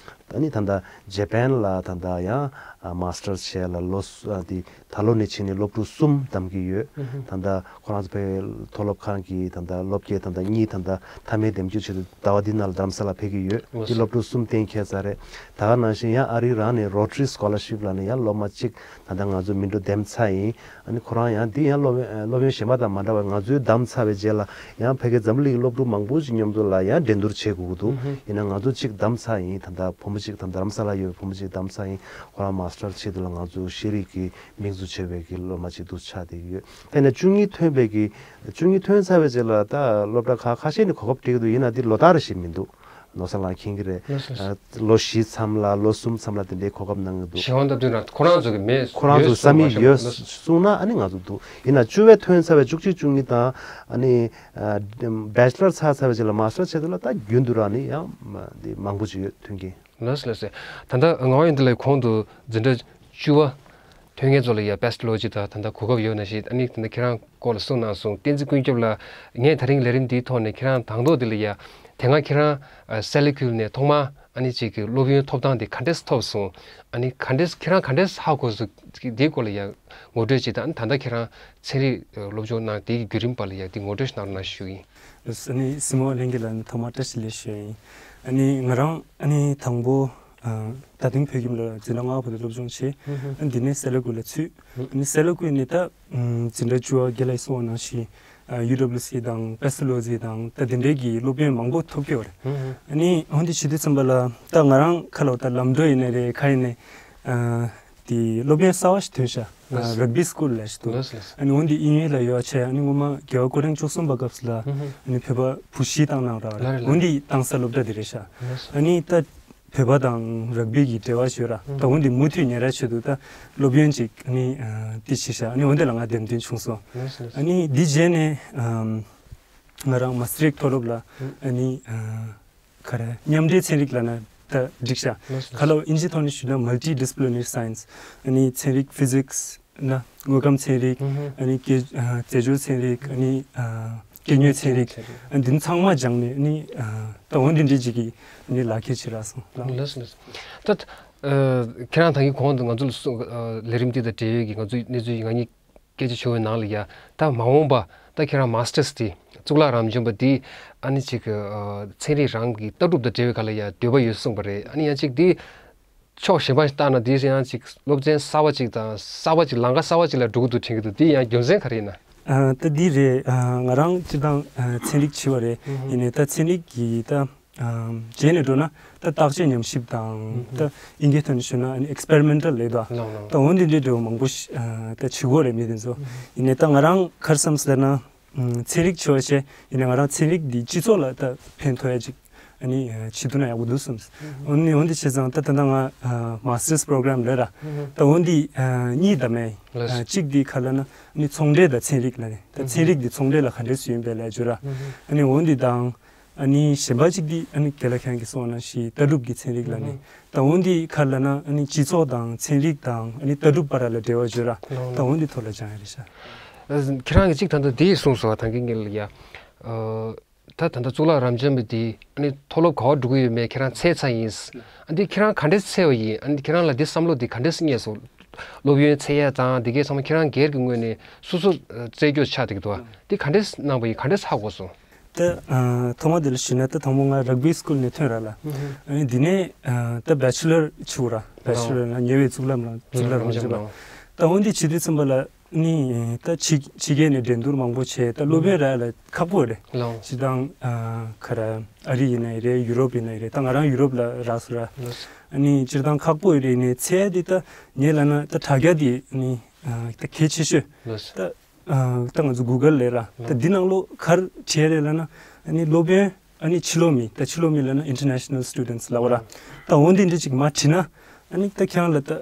ད་ནི་ད་ལྟ་ཇེ་པན་ལ་ད་ལྟ་ཡང་Master'sབྱེད་ལ་ལོ་སུ་ཨ་དེ་ད་ལོ་ནས་བྱས་ནས་སློབ་ཕྲུག་གསུམ་བདམས་ཀྱི་ཡོད། ད་ལྟ་ཁོ་རང་ཚོ་བའི་མཐོ་སློབ་ཁང་གི་ད་ལྟ་སློབ་དགེ་ད་ལྟ་གཉིས་ད་ལྟ་མཐའ་མའི་འདེམས་སྐྱོར་ཆེད་དུ་ཟླ་བ་འདི་ནང་ལ་རྡ་རམ་ས་ལ་ཕེབས་ཀྱི་ཡོད། དེ་སློབ་ཕྲུག་གསུམ་གཏན་འཁེལ་ཚར་རེད། ད་ག་ནང་བཞིན་ཡང་ཨ་རི་རང་ནས་Rotary Scholarshipལབ་ནས་ཡང་སློབ་མ་གཅིག་ད་ལྟ་ང་ཚོ་མི་འགྲོ་འདེམས་ཚར་ཡིན། ཨ་ནི་ཁོ་རང་ཡང་འདི་ཡང་སློབ་ཡོན་སློབ་ཡོན་གཞན་པ་དང་མ་འདྲ་བར་ང་ཚོའི་བདམས་ཚར་བའི་རྗེས་ལ་ཡང་ཕ་གི་འཛམ་གླིང་གི་སློབ་ཕྲུག་མང་པོ་ཞིག་མཉམ་དུ་ལ་ཡང་འགྲན་བསྡུར་བྱེད་དགོས་ཀྱི་འདུག། ཡིན་ན་ང་ཚོ་གཅིག་བདམས་ཚར་ཡིན། ད་ལྟ་བུ་མོ་གཅིག་ད་ལྟ་རྡ་རམ་ས་ལ་ཡོད་བུ་མོ་གཅིག་བདམས་ཚར་ཡིན། ཁོ་རང་Masterཆེད་དུ་ལ་ང་ཚོ་ཤེས་རིག་གི་མིང་འཛུགས་བྱས་པའི་གི་སློབ་མ་གཅིག་ཏུ་ཆགས་བསྡད་ཀྱི་ཡོད། དཔེར་ན་བཅུ་གཉིས་ཐོན་པའི་གི་བཅུ་གཉིས་ཐོན་ཚར་བའི་རྗེས་ལ་ད་སློབ་གྲྭ་ཁག་ཁ་ཤས་ནས་གོ་སྐབས་སྤྲད་ཀྱི་འདུག། ཡིན་ན་འདི་ལོ་ལྟར་ཞིག་མི་འདུག། ནོར་བཟང་ལགས་མཁྱེན་གྱི་རེད། ལགས་སོ། ལོ་བཞི་མཚམས་ལ་ལོ་གསུམ་མཚམས་ལ་དེ་འདྲའི་གོ་སྐབས་གནང་གི་འདུག། གཞན་དབང་སྟབས་བསྟུན་རང་ཁོ་རང་ཚོ་གི་མེད་ཁོ་རང་ཚོ་ཡོད་ས་མིག་གསུངས་ཡོད་པ་ཤོག་གསུངས་ན་ཨ་ནི་ང་ཚོ་འདུག། ཡིན་ན་བཅུ་པའི་ཐོན་ཚར་བའི་བཅུ་གཅིག་བཅུ་གཉིས་དང་ཨ་ནི་Bachelorཚར་ཚར་བའི་རྗེས་ལ་Masterཆེད་དུ་ལ་ད་རྒྱུན་དུ་རང་ནི་ཡང་འདི་མང་པོ་ཅིག་ཡོད་མཐུན་རྐྱེན། ལགས་སོ་ལགས་སོ། ད་ལྟ་ངག་དབང་ཡོན་ཏན་ལགས་གོང་དུ་འཛིན་གྲྭ་བཅུ་པ་ཐོན་མཁན་ཚོ་ལ་ཡ་Pestalozzi་དང་ད་ལྟ་གོ་སྐབས་ཡོད་ན་ཞེས་ཨ་ནི་ད་ལྟ་ཁྱེད་རང་སྐོར་ལ་གསུངས་གནང་སོང་། བསྟན་འཛིན་ཀུན་ཁྱབ་ལགས་ངས་ད་རིང་ལས་རིམ་འདིའི་ཐོག་ནས་ཁྱེད་རང་དང་ཐོག་འདི་ལ་ཡ་དེ་སྔ་ཁྱེད་རང་སེ་ལ་ཀུལ་ནས་ཐོག་མ་ཨ་ནི་ཅིག་གི་སློབ་ཡོན་ཐོབ་སྟངས་དེ་ག་འདྲས་ཐོབ་སོང་། ཨ་ནི་ག་འདྲས་ཁྱེད་རང་ག་འདྲས་ཧ་གོ་སོང་། དེའི་སྐོར་ལ་ཡ་ངོ་སྤྲོད་ཅིག་དང་ཨ་ནི་ད་ལྟ་ཁྱེད་རང་ཚན་རིག་སློབ་སྦྱོང་གནང་དེའི་བརྒྱུད་རིམ་པ་ལ་ཡ་དེ་ངོ་སྤྲོད་ཞིག་གནང་རོགས་གནང་ཞུ་ཡིན། ཨ་ནི་སྲིང་མོ་ལྷན་རྒྱས་ལགས་ནི་ཐོག་མར་བཀྲ་ཤིས་བདེ་ལེགས་ཞུ་ཡིན། ཨ་ནི་ང་རང་ཨ་ནི་དང་པོ་ཨ་རྡ་སྟེང་བོད་ཁྱིམ་ལ་འཛིན་གྲྭ་ལྔ་པ་བར་དུ་སློབ་སྦྱོང་བྱས། ཨ་ནི་འདི་ནས་སེ་ལ་ཀུལ་ལ་ཚུད། ཨ་ནི་སེ་ལ་ཀུལ་ནས་ད་ཨམ་འཛིན་གྲྭ་བཅུ་པ་རྒན་ལགས་གསུངས་པ་ནང་བཞིན་ཨ་ཡུ་ཌབ་ལུ་སི་དང་པེ་སི་ལོ་སི་དང་ད་དེ་འདྲའི་གི་སློབ་ཡོན་མང་པོ་ཐོབ་ཀྱི་ཡོད་རེད། ཨ་ནི་འོན་ཏེ་བྱེད་དུས་ཙམ་པ་ལ་ད་ང་རང་ཁ་ལོ་ད་ལམ་འགྲོ་ཡིན་ནའི་རེད་ག་ཡིན་ནའི་ཨ་དེ་སློབ་ཡོན་གསར་བ་ཞིག་ཐོན་ཤག། ལགས། རག་བི་སི་ཀུལ་ལབ་ཞིག་འདུག། ལགས་ལགས། ཨ་ནི་འོན་ཏེ་དབྱིན་ཡུལ་ལ་ཡོད་ཆེ་ཨ་ནི་སྔོན་མ་རྒྱལ་བ་སྐུ་ཕྲེང་བཅུ་གསུམ་པ་སྐབས་སུ་ལ་ཨ་ནི་བོད་པ་བུ་བཞི་བཏང་གནང་རག་རེད། ལགས་རེད། འོན་ཏེ་བཏང་ས་སློབ་གྲྭ་དེ་རེད་ཤག། ལགས། ཨ་ནི་ད་བོད་པ་དང་རག་བི་གི་འབྲེལ་བ་ཞིག་ཡོད་ར། ད་འོན་ཏེ་མུ་མཐུད་ཉེ་ར་ཆེད་དུ་ད་སློབ་ཡོན་ཅིག་ཨ་ནི་ཨ་དེ་བྱས་ཤག། ཨ་ནི་འོན་ཏེ་ལ་ང་འདེམས་ཐོན་བྱུང་སོང་། ལགས་ལགས། ཨ་ནི་འདི་རྗེས་ནས་ཨམ་ང་རང་མ་སི་ཊར་མཐོ་སློབ་ལ་ཨ་ནི་ཨ། ག་རེ་མཉམ་འབྲེལ་ཚན་རིག་ལབ་ན་ད་འགྲིག་ཤག། ལགས་སོ། ཁ་ལོ་ཨིན་ཇི་ཐོག་ནས་ཞུས་ན་Multidisciplinary Science། ཨ་ནི་ཚན་རིག་ཕི་ཟིག་སི་ན་དངོས་ཁམས་ཚན་རིག། ཨ་ནི་སྐད་ཨ་རྫས་སྦྱོར་ཚན་རིག། ཨ་ནི་ཨ་སྐྱེ་དངོས་ཚན་རིག། ཨ་འདི་ཚང་མ་སྦྱངས་ནས་ཨ་ནི་ཨ་ད་འོ་འདི་འདྲ་ཅིག་གི་ཨ་ནི་ལག་ཁྱེར་ཅིག་རག་སོང་། ལགས་སོ་ལགས་སོ། ད་ཨ་ཁྱེད་རང་ད་གིན་གོང་དུ་ང་ཚོ་ལ་གསུངས་ཨ་ལས་རིམ་འདི་དང་འབྲེལ་བའི་གི་ང་ཚོའི་གནས་ཚུལ་ང་གཉིས་སྐད་ཆ་ཞུ་བའི་ནང་ལ་ཡ་ད་མ་འོངས་པ་ད་ཁྱེད་རང་Master's་དེ་གཙུག་ལག་རབ་འབྱམས་པ་འདི་ཨ་ནི་ཅིག་ཨ་ཚན་རིག་རང་གི་ལྟ་གྲུབ་དང་འབྲེལ་བའི་སྒང་ལ་ཡ་འདོད་པ་ཡོད་གསུངས་པ་རེད། ཨ་ནི་ཡང་ཅིག་འདི་ཕྱོགས་གཞན་པ་ཞིག་བལྟས་ན་འདི་ཡང་ཅིག་སློབ་ཚན་གསར་པ་ཅིག་དང་གསར་པ་ཅིག་ལམ་ཁ་གསར་པ་ཅིག་ལ་འགྲོ་གི་འདུག་དྲན་གྱི་འདུག། འདི་ཡང་རྒྱུ་མཚན་ག་རེ་ཡིན་ན། ཨ་ད་འདི་རེད། ཨ་ང་རང་སྤྱིར་བཏང་ཨ་ཚན་རིག་བྱས་པ་རེད། ཡིན་ནའི་ད་ཚན་རིག་གི་ད། ཨ་རྗེས་ནས་འགྲོ་ན་ད་བརྟག་དཔྱད་ཉམས་ཞིབ་དང་། ད་དབྱིན་སྐད་ཐོག་ནས་ཞུས་ན་ཨ་ནི་ཨེགས་པེ་རི་མེན་ཊལ་ལབ་འདུག་ག་ལགས་ལགས། ད་འོ་འདི་འདྲའི་འབྲེལ་བ་མང་པོ་ཞིག་ཨ་ད་བྱེད་དགོས་རེད་མི་དེ་ཚོ། ཡིན་ནའི་ད་ང་རང་ག་རེ་བསམ་ཟེར་ན། ཚན་རིག་ཆེ་བ་བྱས་ཡིན་ན་ང་རང་ཚན་རིག་འདི་སྤྱི་ཚོགས་ལ་ད་ཕན་ཐོགས་ཡ་ཅིག་ཨ་ནི་བྱེད་ཐུབ་ན་ཡག་པོ་འདུག་བསམ། འོ་ནི་འོ་འདི་བྱས་ཙང་ད་ད་ལྟ་ང་མ་སི་ཊར་སི་པོ་རོ་གྷི་རམ་ལབ་ར། ད་འོ་འདི་གཉིས་ད་མེད། ལགས། གཅིག་འདི་ག་ལབ་ན་ཨ་ནི་ཚོང་འབྲེལ་དང་ཚན་རིག་ལབ་ནས་ད་ཚན་རིག་འདི་ཚོང་འབྲེལ་ལ་ག་འདྲས་སུ་ཡིན་པས་ལབ་བརྗོད་ར། ཨ་ནི་འོ་འདི་དང་ཨ་ནི་གཞན་པ་གཅིག་འདི་ཨ་ནི་དེ་ལ་ཁྱེད་རང་གིས་གསུངས་པ་ནང་བཞིན་ལྟ་གྲུབ་ཀྱི་ཚན་རིག་ལབ་ནས་ད་འོ་འདི་ག་ལབ་ན་ཨ་ནི་སྤྱི་ཚོགས་དང་ཚན་རིག་དང་ཨ་ནི་ལྟ་གྲུབ་བར་ལ་འབྲེལ་བ་བརྗོད་ར། ད་འོ་འདི་ཐོག་ལ་སྦྱང་ཡ་རེད་ཤག་ཁྱེད་རང་གིས་གཅིག་ད་ལྟ་འདི་གསུངས་སོང་བ། ད་གིན་ངེད་ལ་ཡ། ཨ་ད་ད་ལྟ་གཙུག་ལག་རབ་འབྱམས་པའི་འདི་ཨ་ནི་མཐོ་སློབ་ག་པར་འགྲོ་གི་ཡོད་མེད་ཁྱེད་རང་འཚོལ་ཚར་ཡིན། ཨ་འདི་ཁྱེད་རང་ག་འདྲས་འཚོལ་བ་ཡིན། ཨ་འདི་ཁྱེད་རང་ལ་འདི་བསམ་བློ་འདི་ག་འདྲས་རྙེད་སོང་། སློབ་ཡོན་འཚོལ་ཡ་དང་འདི་གའི་ཚང་མ་ཁྱེད་རང་སྒེར་གྱི་ངོས་ནས་སོ་སོ་རྩད་གཅོད་ཆགས་བསྡད་ཀྱི་འདུག་ག་འདི་ག་འདྲས་གནང་བ་ཡིན། ག་འདྲས་ཧ་གོ་སོང་། ད་ཨ་ཐོག་མ་དེ་ལ་ཞུས་ན་ད་དང་པོ་ང་རག་བི་སི་ཀུལ་ནས་ཐོན་ར་ལ། ཨ་ནི་འདི་ནས་ཨ་ད་བེ་ཆི་ལར་བྱེད་དགོས་ར། བེ་ཆི་ལར་ལ་ཉེ་བའི་གཙུག་ལག་ལ་གཙུག་ལག་རབ་འབྱམས་པ། ད་འོ་འདི་བྱེད་དུས་ཙམ་པ་ལ་ནི་ད་ཕྱི་ཕྱི་རྒྱལ་ནས་འགྲན་བསྡུར་མང་པོ་བྱས། ད་སློབ་ཡོན་རག་ཡ་ལ་ཁག་པོ་རེད། ལགས། སྤྱིར་བཏང་ཨ་ག་རེ་ཨ་རི་ཡིན་ནའི་རེད། ཡུ་རོབ་ཡིན་ནའི་རེད། ད་ང་རང་ཡུ་རོབ་ལ་རག་སོང་ར། ལགས། ཨ་ནི་སྤྱིར་བཏང་ཁག་པོ་རེད། ནས་འཚོལ་ཡ་འདི་ད་ངས་ལབ་ན་ད་དྲ་རྒྱ་འདི་ནི་ཨ་ད་གལ་ཆེ་ཤོས། ལགས། ད་ཨ་ད་ང་ཚོ་གུ་གལ་ལབ་ར། ད་འདི་ནང་ལོགས་ག་རེ་བྲིས་རེད་ལབ་ན་ཨ་ནི་སློབ་ཡོན། ཨ་ནི་ཕྱི་ལོགས་མི་ད་ཕྱི་ལོགས་མི་ལབ་ན་ཨིན་ཊར་ནེ་ཤ་ནལ་སི་ཊུ་ཌེན་ཊི་ལབ་པ་ར། ད་འོ་འདི་འདྲ་ཅིག་མར་བྲིས་ན་ཨ་ནི་ད་ཁྱེད་རང་ལ་ད་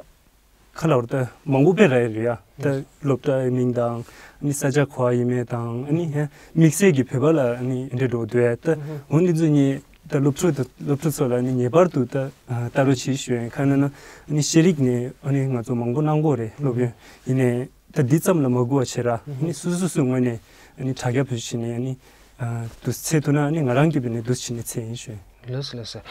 ག་ལབ་ར། ད་མང་པོ་དཔེ་རག་ཡ་རེད་ཡ། ད་སློབ་གྲྭའི་མིང་དང་ཨ་ནི་ས་ཆ་ག་པར་ཡིན་མིན་དང་། ཨ་ནི་ཧེ་དམིགས་བསལ་གྱི་བོད་པ་ལ་ཨ་ནི་འདི་འདྲ་འགྲོ་འདུག་ཡ། ད་འོ་འདི་ཚོ་ངས་ད་སློབ་ཕྲུག་དང་སློབ་ཕྲུག་ཚོ་ལ་ཨ་ནི་ངེས་པར་དུ་ད་ལྟ་རྟོག་བྱེད་ཞུ་ཡ་ཡིན། གང་ཡིན་ན་ཨ་ནི་ཤེས་རིག་ནས་ཨ་ནི་ང་ཚོ་མང་པོ་གནང་གི་ཡོད་རེད། སློབ་ཡོན་ཡིན་ནའི། ད་འདི་ཙམ་ལ་མ་སྒུག་པ་བྱེད་ར། ཨ་ནི་སོ་སོ་སོའི་ངོས་ནས་ཨ་ནི་དྲ་རྒྱ་བེད་སྤྱོད་བྱས་ནས་ཨ་ནི་ཨ་འདུག་འཚོལ་ཐུབ་ན་ཨ་ནི་ང་རང་གིས་བྱས་ནས་འདུག་བྱས་ནས་འཚོལ་ཡིན་ཞུ། ལགས་སོ་ལགས་སོ།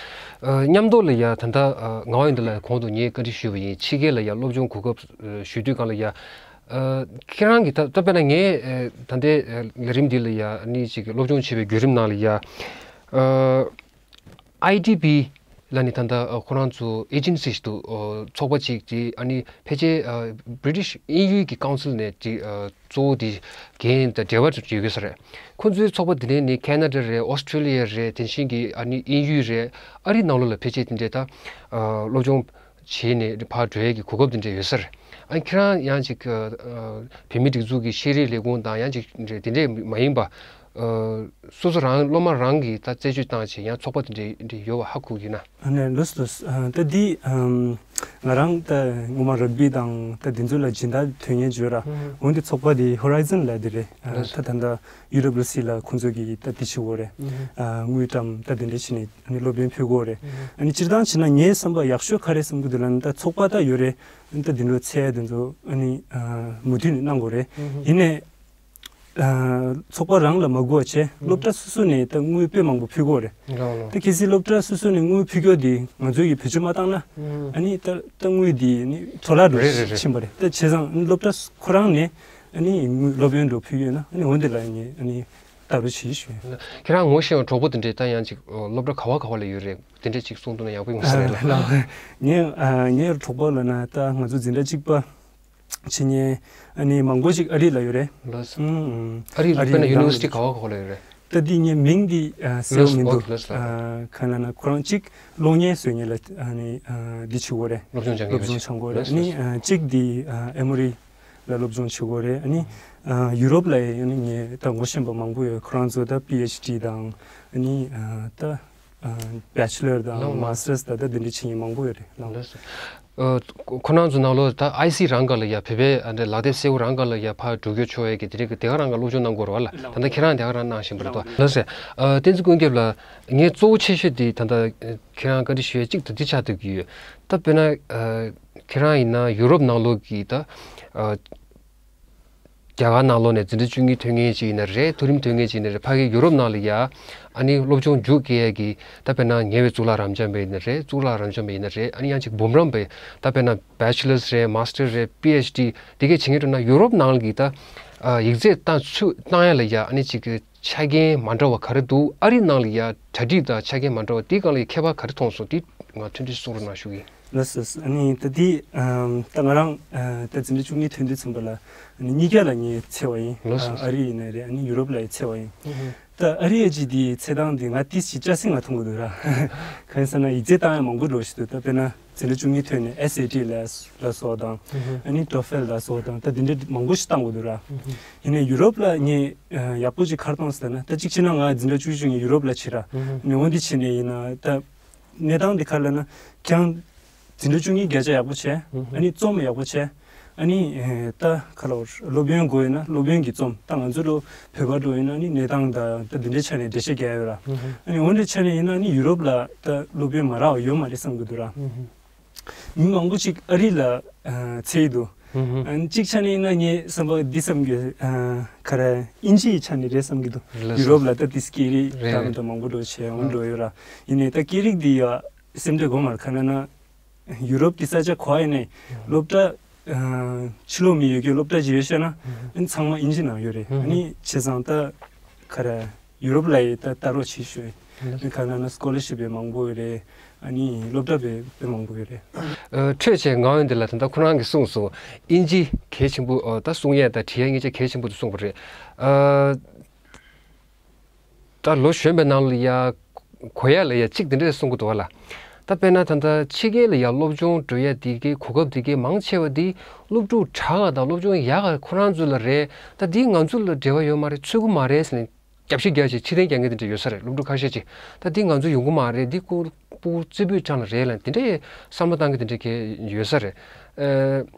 ཨ་མཉམ་དུ་ལ་ཡ་ད་ལྟ་ཨ་ང་བ་ཡིན་དུ་ལ་གོང་དུ་ངས་བཀའ་འདྲི་ཞུས་པ་ཡིན། ཕྱི་རྒྱལ་ལ་ཡ་སློབ་སྦྱོང་གོ་སྐབས་ཨ་ཞུ་དུས་སྒང་ལ་ཡ། ཨ་ཁྱེད་རང་གིས་ད་ད་དཔེར་ན་ངས་ཨ་ད་ལྟའི་ཨ་ལས་རིམ་འདི་ལ་ཡ་ཨ་ནི་ཅིག་སློབ་སྦྱོང་བྱེད་པའི་བརྒྱུད་རིམ་ནང་ལ་ཡ། ཨ་ཨའི་ཌི་པི་ལབ་ནས་ད་ལྟ་ཨ་ཁོ་རང་ཚོ་ཨེ་ཇེན་སི་ཞིག་འདུག་ཨ་ཚོགས་པ་ཅིག་དེ་ཨ་ནི་ཕལ་ཆེར་ཨ་བྷི་རི་ཊིཤ་དབྱིན་ཡུལ་གྱི་ཀའུན་སིལ་ནས་དེ་ཨ་གཙོ་བོ་དེ་འགན་དང་འབྲེལ་བ་ཡོད་ས་རེད། ཁོ་ཚོའི་ཚོགས་པ་དེ་འདྲ་ནི་ཁེ་ན་ཌ་རེད། ཨོ་སི་ཀྲི་ལི་ཡ་རེད། དེ་བཞིན་གྱི་ཨ་ནི་དབྱིན་ཡུལ་རེད། ཨ་རི་ནང་ལོགས་ལ་ཕལ་ཆེར་དེ་འདྲ་ད་ཨ་སློབ་སྦྱོང་བྱས་ནས་ཕར་འགྲོ་ཡས་ཀྱི་གོ་སྐབས་དེ་འདྲ་ཡོད་ས་རེད། ཨ་ནི་ཁྱེད་རང་ཡང་ཅིག་ཨ་བོད་མིའི་སྒྲིག་འཛུགས་ཀྱི་ཤེས་རིག་ལས་ཁུངས་དང་ཡང་ཅིག་དེ་འདྲ་མ་ཡིན་པ། ཨ་སོ་སོ་རང་སློབ་མ་རང་གིས་ད་རྩད་གཅོད་བཏང་བྱས་ཡང་ཚོགས་པ་དེ་འདྲ་འདྲ་ཡོད་པ་ཧ་གོ་གི་ན། ཨ་ནི་ལགས་སོ་ལགས་སོ། ཨ་ད་འདི་ཨམ་ང་རང་ད་སྔོན་མ་རག་བི་དང་ད་འདི་ཚོ་ལ་སྦྱིན་བདག་དོན་གཉེར་བྱོས་ར། འོན་ཏེ་ཚོགས་པ་འདི་ཧོ་རའི་ཛོན་ལབ་དེ་རེད། ཨ་ལགས་སོ། ད་ད་ལྟ་ཡུ་ཌབ་ལིའུ་སི་ལ་ཁོང་ཚོ་གིས་ད་འདི་བྱེད་ཀྱི་ཡོད་རེད། ཨ་དངུལ་བཀྲམ་ད་དེ་འདྲ་བྱས་ནས་ཨ་ནི་སློབ་ཡོན་ཕུལ་གྱི་ཡོད་རེད། ཨ་ནི་སྤྱིར་བཏང་བྱས་ན་ངའི་བསམ་པ་ཡག་ཤོས་ག་རེ་བསམ་གྱི་འདུག་ལབ་ན། ད་ཚོགས་པ་ད་ཡོད་རེད། ཨ་ནི་ད་འདི་འདྲ་འཚོལ་ཡ་དེ་ཚོ་ཨ་ནི་ཨ་མུ་མཐུད་ནས་གནང་དགོས་རེད། ཡིན་ནའི། ཨ་ཚོགས་པ་རང་ལ་མ་སྒུག་པ་བྱས་སློབ་གྲྭ་སོ་སོ་ནས་ད་དངུལ་དཔེ་མང་པོ་ཕུལ་གྱི་ཡོད་རེད། ལགས་ལགས། ད་གལ་སྲིད་སློབ་གྲྭ་སོ་སོ་ནས་དངུལ་ཕུལ་རྒྱུ་དེ་ང་ཚོས་ཀྱིས་བེད་སྤྱོད་མ་བཏང་ན། ཨ་ནི་ད་ད་དངུལ་དེ་ནི་འཕྲོ་བརླག་འགྲོ་རེད་རེད་རེད། ཕྱིན་པ་རེད། ད་བྱས་ཙང་སློབ་གྲྭ་ཁོ་རང་ནས་ཨ་ནི་དངུལ་སློབ་ཡོན་འགྲོ་ཕུལ་ཡོད་ན་ཨ་ནི་འོ་འདི་ལ་ངས་ཨ་ནི་ལྟ་རུ་བྱེད་ཞུ། ཁྱེད་རང་ངོ་ཤེས་པའི་གྲོགས་པོ་དེ་འདྲས་ད་ཡང་ཅིག་སློབ་གྲྭ་ག་བ་ག་བ་ལ་ཡོད་རེད། དེ་འདྲས་ཅིག་གསུངས་ཐུབ་ན་ཡག་པོ་ཡོང་ས་རེད་ལགས། ལགས། ངའི་ཨ་ངའི་གྲོགས་པོ་ལབ་ན་ད་ང་ཚོ་འཛིན་གྲྭ་གཅིག་པ། བྱས་ནས་ཨ་ནི་མང་པོ་ཞིག་ཨ་རི་ལ་ཡོད་རེད། ལགས་སོ། ཨུམ། ཨ་རི་ཨ་རི་དཔེར་ན་ཡུ་ནི་ཝར་སི་ཊི་ག་བ་ག་བ་ལ་ཡོད་རེད། ད་འདི་ངས་མིང་འདི་ཨ་གསལ་པོ་མི་འདུག་ལགས་སོ། ཨ་གང་ལབ་ན་ཁོ་རང་གཅིག་གློག་བརྙན་བཟོ་མཁན་ལ་ཨ་ནི་ཨ་འདི་བྱེད་ཀྱི་ཡོད་རེད། སློབ་སྦྱོང་སྦྱང་གི་ཡོད་རེད། སློབ་སྦྱོང་སྦྱང་གི་ཡོད་རེད། ཨ་ནི་ཨ་གཅིག་འདི་ཨ་ཨེ་མོ་རི་ལ་སློབ་སྦྱོང་བྱེད་ཀྱི་ཡོད་རེད། ཨ་ནི་ཨ་ཡུ་རོབ་ལ་ཡང་ཨ་ནི་ངས་ད་ངོ་ཤེས་པ་མང་པོ་ཡོད། ཁོ་རང་ཚོ་ད་པི་ཨེཆ་ཌི་དང་ཨ་ནི་ཨ་ད་ཨ་བེ་ཆི་ལར་དང་ལགས་ལགས། མ་སི་ཊར་སི་ད་ལྟ་འདི་འདྲ་བྱེད་མཁན་མང་པོ་ཡོད་རེད། ལགས་ལགས་སོ། ཨ་ཁོ་རང་ཚོ་ནང་ལོགས་ད་ཨའི་སི་རང་སྒང་ལ་ཡ་བོད་པའི་ཨ་འདྲ་ལག་དེབ་གསལ་པོ་རང་སྒང་ལ་ཡ་ཕར་འགྲོ་རྒྱུ་ཆོག་ཡས་ཀྱི་དེ་རིང་གི་དེ་ག་རང་ག་སློབ་སྦྱོང་གནང་དགོས་རེད་བ་ལ། ད་ལྟ་ཁྱེད་རང་དེ་ག་རང་གནང་བཞིན་པ་རེད་དོ། ལགས་སོ། ཨ་བསྟན་འཛིན་ཀུན་ཁྱབ་ལགས། ངས་གཙོ་བོ་ཆེ་ཤོས་དེ་ད་ལྟ་ཁྱེད་རང་བཀའ་འདྲི་ཞུ་ཡས་གཅིག་ད་འདི་ཆགས་སྡོད་ཀྱི་ཡོད། ད་དཔེར་ན་ཨ་ཁྱེད་རང་ཡིན་ན་ཡུ་རོབ་ནང་ལོགས་ཀྱི་ད་ཨ་རྒྱ་གར་ནང་ལོགས་ནས་འཛིན་གྲྭ་བཅུ་གཉིས་ཐོན་མཁན་ཅིག་ཡིན་ན་རེད། མཐོ་རིམ་ཐོན་མཁན་ཅིག་ཡིན་ན་རེད། ཕ་གི་ཡུ་རོབ་ནང་ལ་ཡ་ཨ་ནི་སློབ་སྦྱོང་མཇུག་སྐྱེལ་ཡས་ཀྱི་ད་དཔེར་ན་ཉེ་བའི་གཙུག་ལག་རབ་འབྱམས་པ་ཡིན་ན་རེད། གཙུག་ལག་རབ་འབྱམས་པ་ཡིན་ན་རེད། ཨ་ནི་ཡང་ཅིག་འབུམ་རམས་པའི་ད་དཔེར་ན་བེ་ཆི་ལར་སི་རེད། མ་སི་ཊར་སི་རེད། པི་ཨེཆ་ཌི་དེ་གས་བྱེད་མཁན་འགྲོ་ན་ཡུ་རོབ་ནང་གི་ད་ཨ་ཡིག་ཚད་བཏང་ཚུད་བཏང་ཡ་ལ་ཡ་ཨ་ནི་ཅིག་གི་ཆ་རྐྱེན་མ་འདྲ་བ་ག་རེ་འདུག་ཨ་རི་ནང་ལ་ཡ་གྲ་སྒྲིག་དང་ཆ་རྐྱེན་མ་འདྲ་བ་དེའི་སྒང་ལ་ཡ་ཁྱད་པར་ག་རེ་མཐོང་སོང་། དེ་ང་ཐུང་ཐུང་གསུང་རོགས་གནང་ཞུ་གི་ཡིན། ལགས་སོ། ཨ་ནི་ད་འདི་ཨམ་ད་ང་རང་ཨ་ད་འཛིན་གྲྭ་བཅུ་གཉིས་ཐོན་དུས་ཙམ་པ་ལ་ཨ་ནི་གཉིས་ཀ་ལ་ངས་འཚོལ་བ་ཡིན། ལགས་སོ། ཨ་ཨ་རི་ཡིན་ནའི་རེད། ཨ་ནི་ཡུ་རོབ་ལ་ཡང་འཚོལ་བ་ཡིན། ཨུ་ཧུ། ད་ ད་ཨ་རི་ཨེ་ཇི་དེའི་ཚེས་གྲངས་དེ་ང་ཏིས་ཞིག་སྐྱ་སེང་ང་མཐོང་གི་འདུག་ར། གང་ཡིན་ཟེར་ན་ཡིག་ཚད་བཏང་ཡ་མང་པོ་འགྲོ་ཞིག་འདུག་ད་དཔེར་ན་འཛིན་གྲྭ་བཅུ་གཉིས་ཐོན་ནས་ཨེས་ཨེ་ཊི་ལ་ལ་སོགས་དང་། ཨ་ནི་ཊོ་ཕེལ་ལ་སོགས་དང་། ད་དེ་འདྲ་མང་པོ་ཞིག་བཏང་དགོས་འདུག་ར། ཡིན་ནའི་ཡུ་རོབ་ལ་ངས་ཡག་པོ་ཅིག་ག་རེ་མཐོང་ཟེར་ན། ད་གཅིག་བྱས་ན་ང་འཛིན་གྲྭ་བཅུ་གཅིག་ནས་ཡུ་རོབ་ལ་ཕྱིན་ར། ཨ་ནི་འོ་འདི་བྱས་ནས་ཡིན་ན་ད། གནས་སྟངས་འདི་ག་རེ་ལབ་ན། ཁྱེད་རང་འཛིན་གྲྭ་བཅུ་གཉིས་བརྒྱ་ཆ་ཡག་པོ་བྱས། ཨ་ནི་རྩོམ་ཡག་པོ་བྱས། ཨ་ནི་ཨེ་ད་ག་རེ་ལབ། སློབ་ཡོན་དགོས་ཡོད་ན་སློབ་ཡོན་གྱི་རྩོམ། ད་ང་ཚོ་ལོ་བོད་པ་འགྲོ་ཡོད་ན་ཨ་ནི་གནས་སྟངས་དང་ད་འདི་འདྲའི་ཆ་ནས་འགྲེལ་བཤད་རྒྱག་ཡོད་ར། ཨ་ནི་འོ་འདྲའི་ཆ་ནས་ཡིན་ན་ཨ་ནི་ཡུ་རོབ་ལ་ད་སློབ་ཡོན་མ་རག་པ་ཡོད་མ་རེད་བསམ་གྱི་འདུག་ར། མི་མང་པོ་ཅིག་ཨ་རི་ལ་ཨ་འཚོལ་གྱི་འདུག་ཨ་ནི་གཅིག་ཆ་ནས་ཡིན་ན་ངས་བསམ་པ་འདི་བསམ་གྱི། ཨ་ག་རེ། དབྱིན་ཇིའི་ཆ་ནས་རེད་བསམ་གྱི་འདུག་ཡུ་རོབ་ལ་ད་ཏིས་སྐད་རིགས་ད་མི་འདྲ་མང་པོ་འགྲོ་བྱས་འོང་འགྲོ་ཡོད་ར། ཡིན་ནའི་ད་སྐད་རིགས་འདི་ཡ་སེམས་ཁྲལ་དགོས་མ་རེད། ག་རེ་ལབ་ན་ཡུ་རོབ་དེ་ས་ཆ་གོ་ཡ་ཡིན་ནའི་སློབ་གྲྭ། ཨ་ཕྱི་ལོགས་མི་ཡོད་རྒྱུ་སློབ་གྲྭ་ཅིག་ཡོད་བཤད་ན་ཨ་ནི་ཚང་མ་དབྱིན་ཇི་ནང་ཡོད་རེད། ཨ་ནི་བྱས་ཙང་ད་ག་རེ། ཡུ་རོབ་ལ་ཡི་ད་ལྟ་རོགས་བྱེད་ཞུ། ཨ་ནི་ག་རེ་ལབ་ན་སི་ཀོ་ལར་ཤིབ་ཡང་མང་པོ་ཡོད་རེད། ཨ་ནི་སློབ་གྲྭ་བས་དཔེ་མང་པོ་ཡོད་རེད། ཨ་འཕྲོས་བྱས་ངག་དབང་འདི་ལ་ད་ལྟ་ཁོ་རང་གིས་གསུངས་སོང་། དབྱིན་ཇི་གལ་ཆེན་པོ། ཨ་ད་གསུང་ཡས་དང་བྲིས་ཡས་གཉིས་ཆ་གལ་ཆེན་པོ་འདུག་གསུངས་པ་རེད། ཨ་ད་ལོ་གཞོན་པའི་ནང་ལ་ཡ་གོ་ཡ་ལ་ཡ་གཅིག་འདི་འདྲས་གསུང་གི་འདུག་བ་ལ། ད་དཔེར་ན་ད་ལྟ་ཕྱི་རྒྱལ་ལ་ཡ་སློབ་སྦྱོང་འགྲོ་ཡ་འདི་གའི་གོ་སྐབས་འདི་གའི་མང་ཆེ་བ་འདི་སློབ་ཕྲུག་དྲག་ག་དང་སློབ་སྦྱོང་ཡག་ག་ཁོ་རང་ཚོ་ལ་རེད། ད་འདི་ང་ཚོ་ལ་འབྲེལ་བ་ཡོད་མ་རེད། འཚོལ་གི་མ་རེད་ཟེར་ནས་རྒྱབ་བཤིག་རྒྱག་ཅིག་ཕྱིར་འཐེན་རྒྱག་མཁན་དེ་འདྲ་ཡོད་ས་རེད། སློབ་ཕྲུག་ཁ་ཤས་ཅིག་ད་འདི་ང་ཚོ་ཡོང་གི་མ་རེད། འདི་ཕྲུ་གུ་རྩེ་ཕུད་ཆང་ལ་རེད་ལབ་དེ་འདྲའི་བསམ་བློ་བཏང་གི་དེ་འདྲ་གས་ཡོད་ས་རེད། ཨ་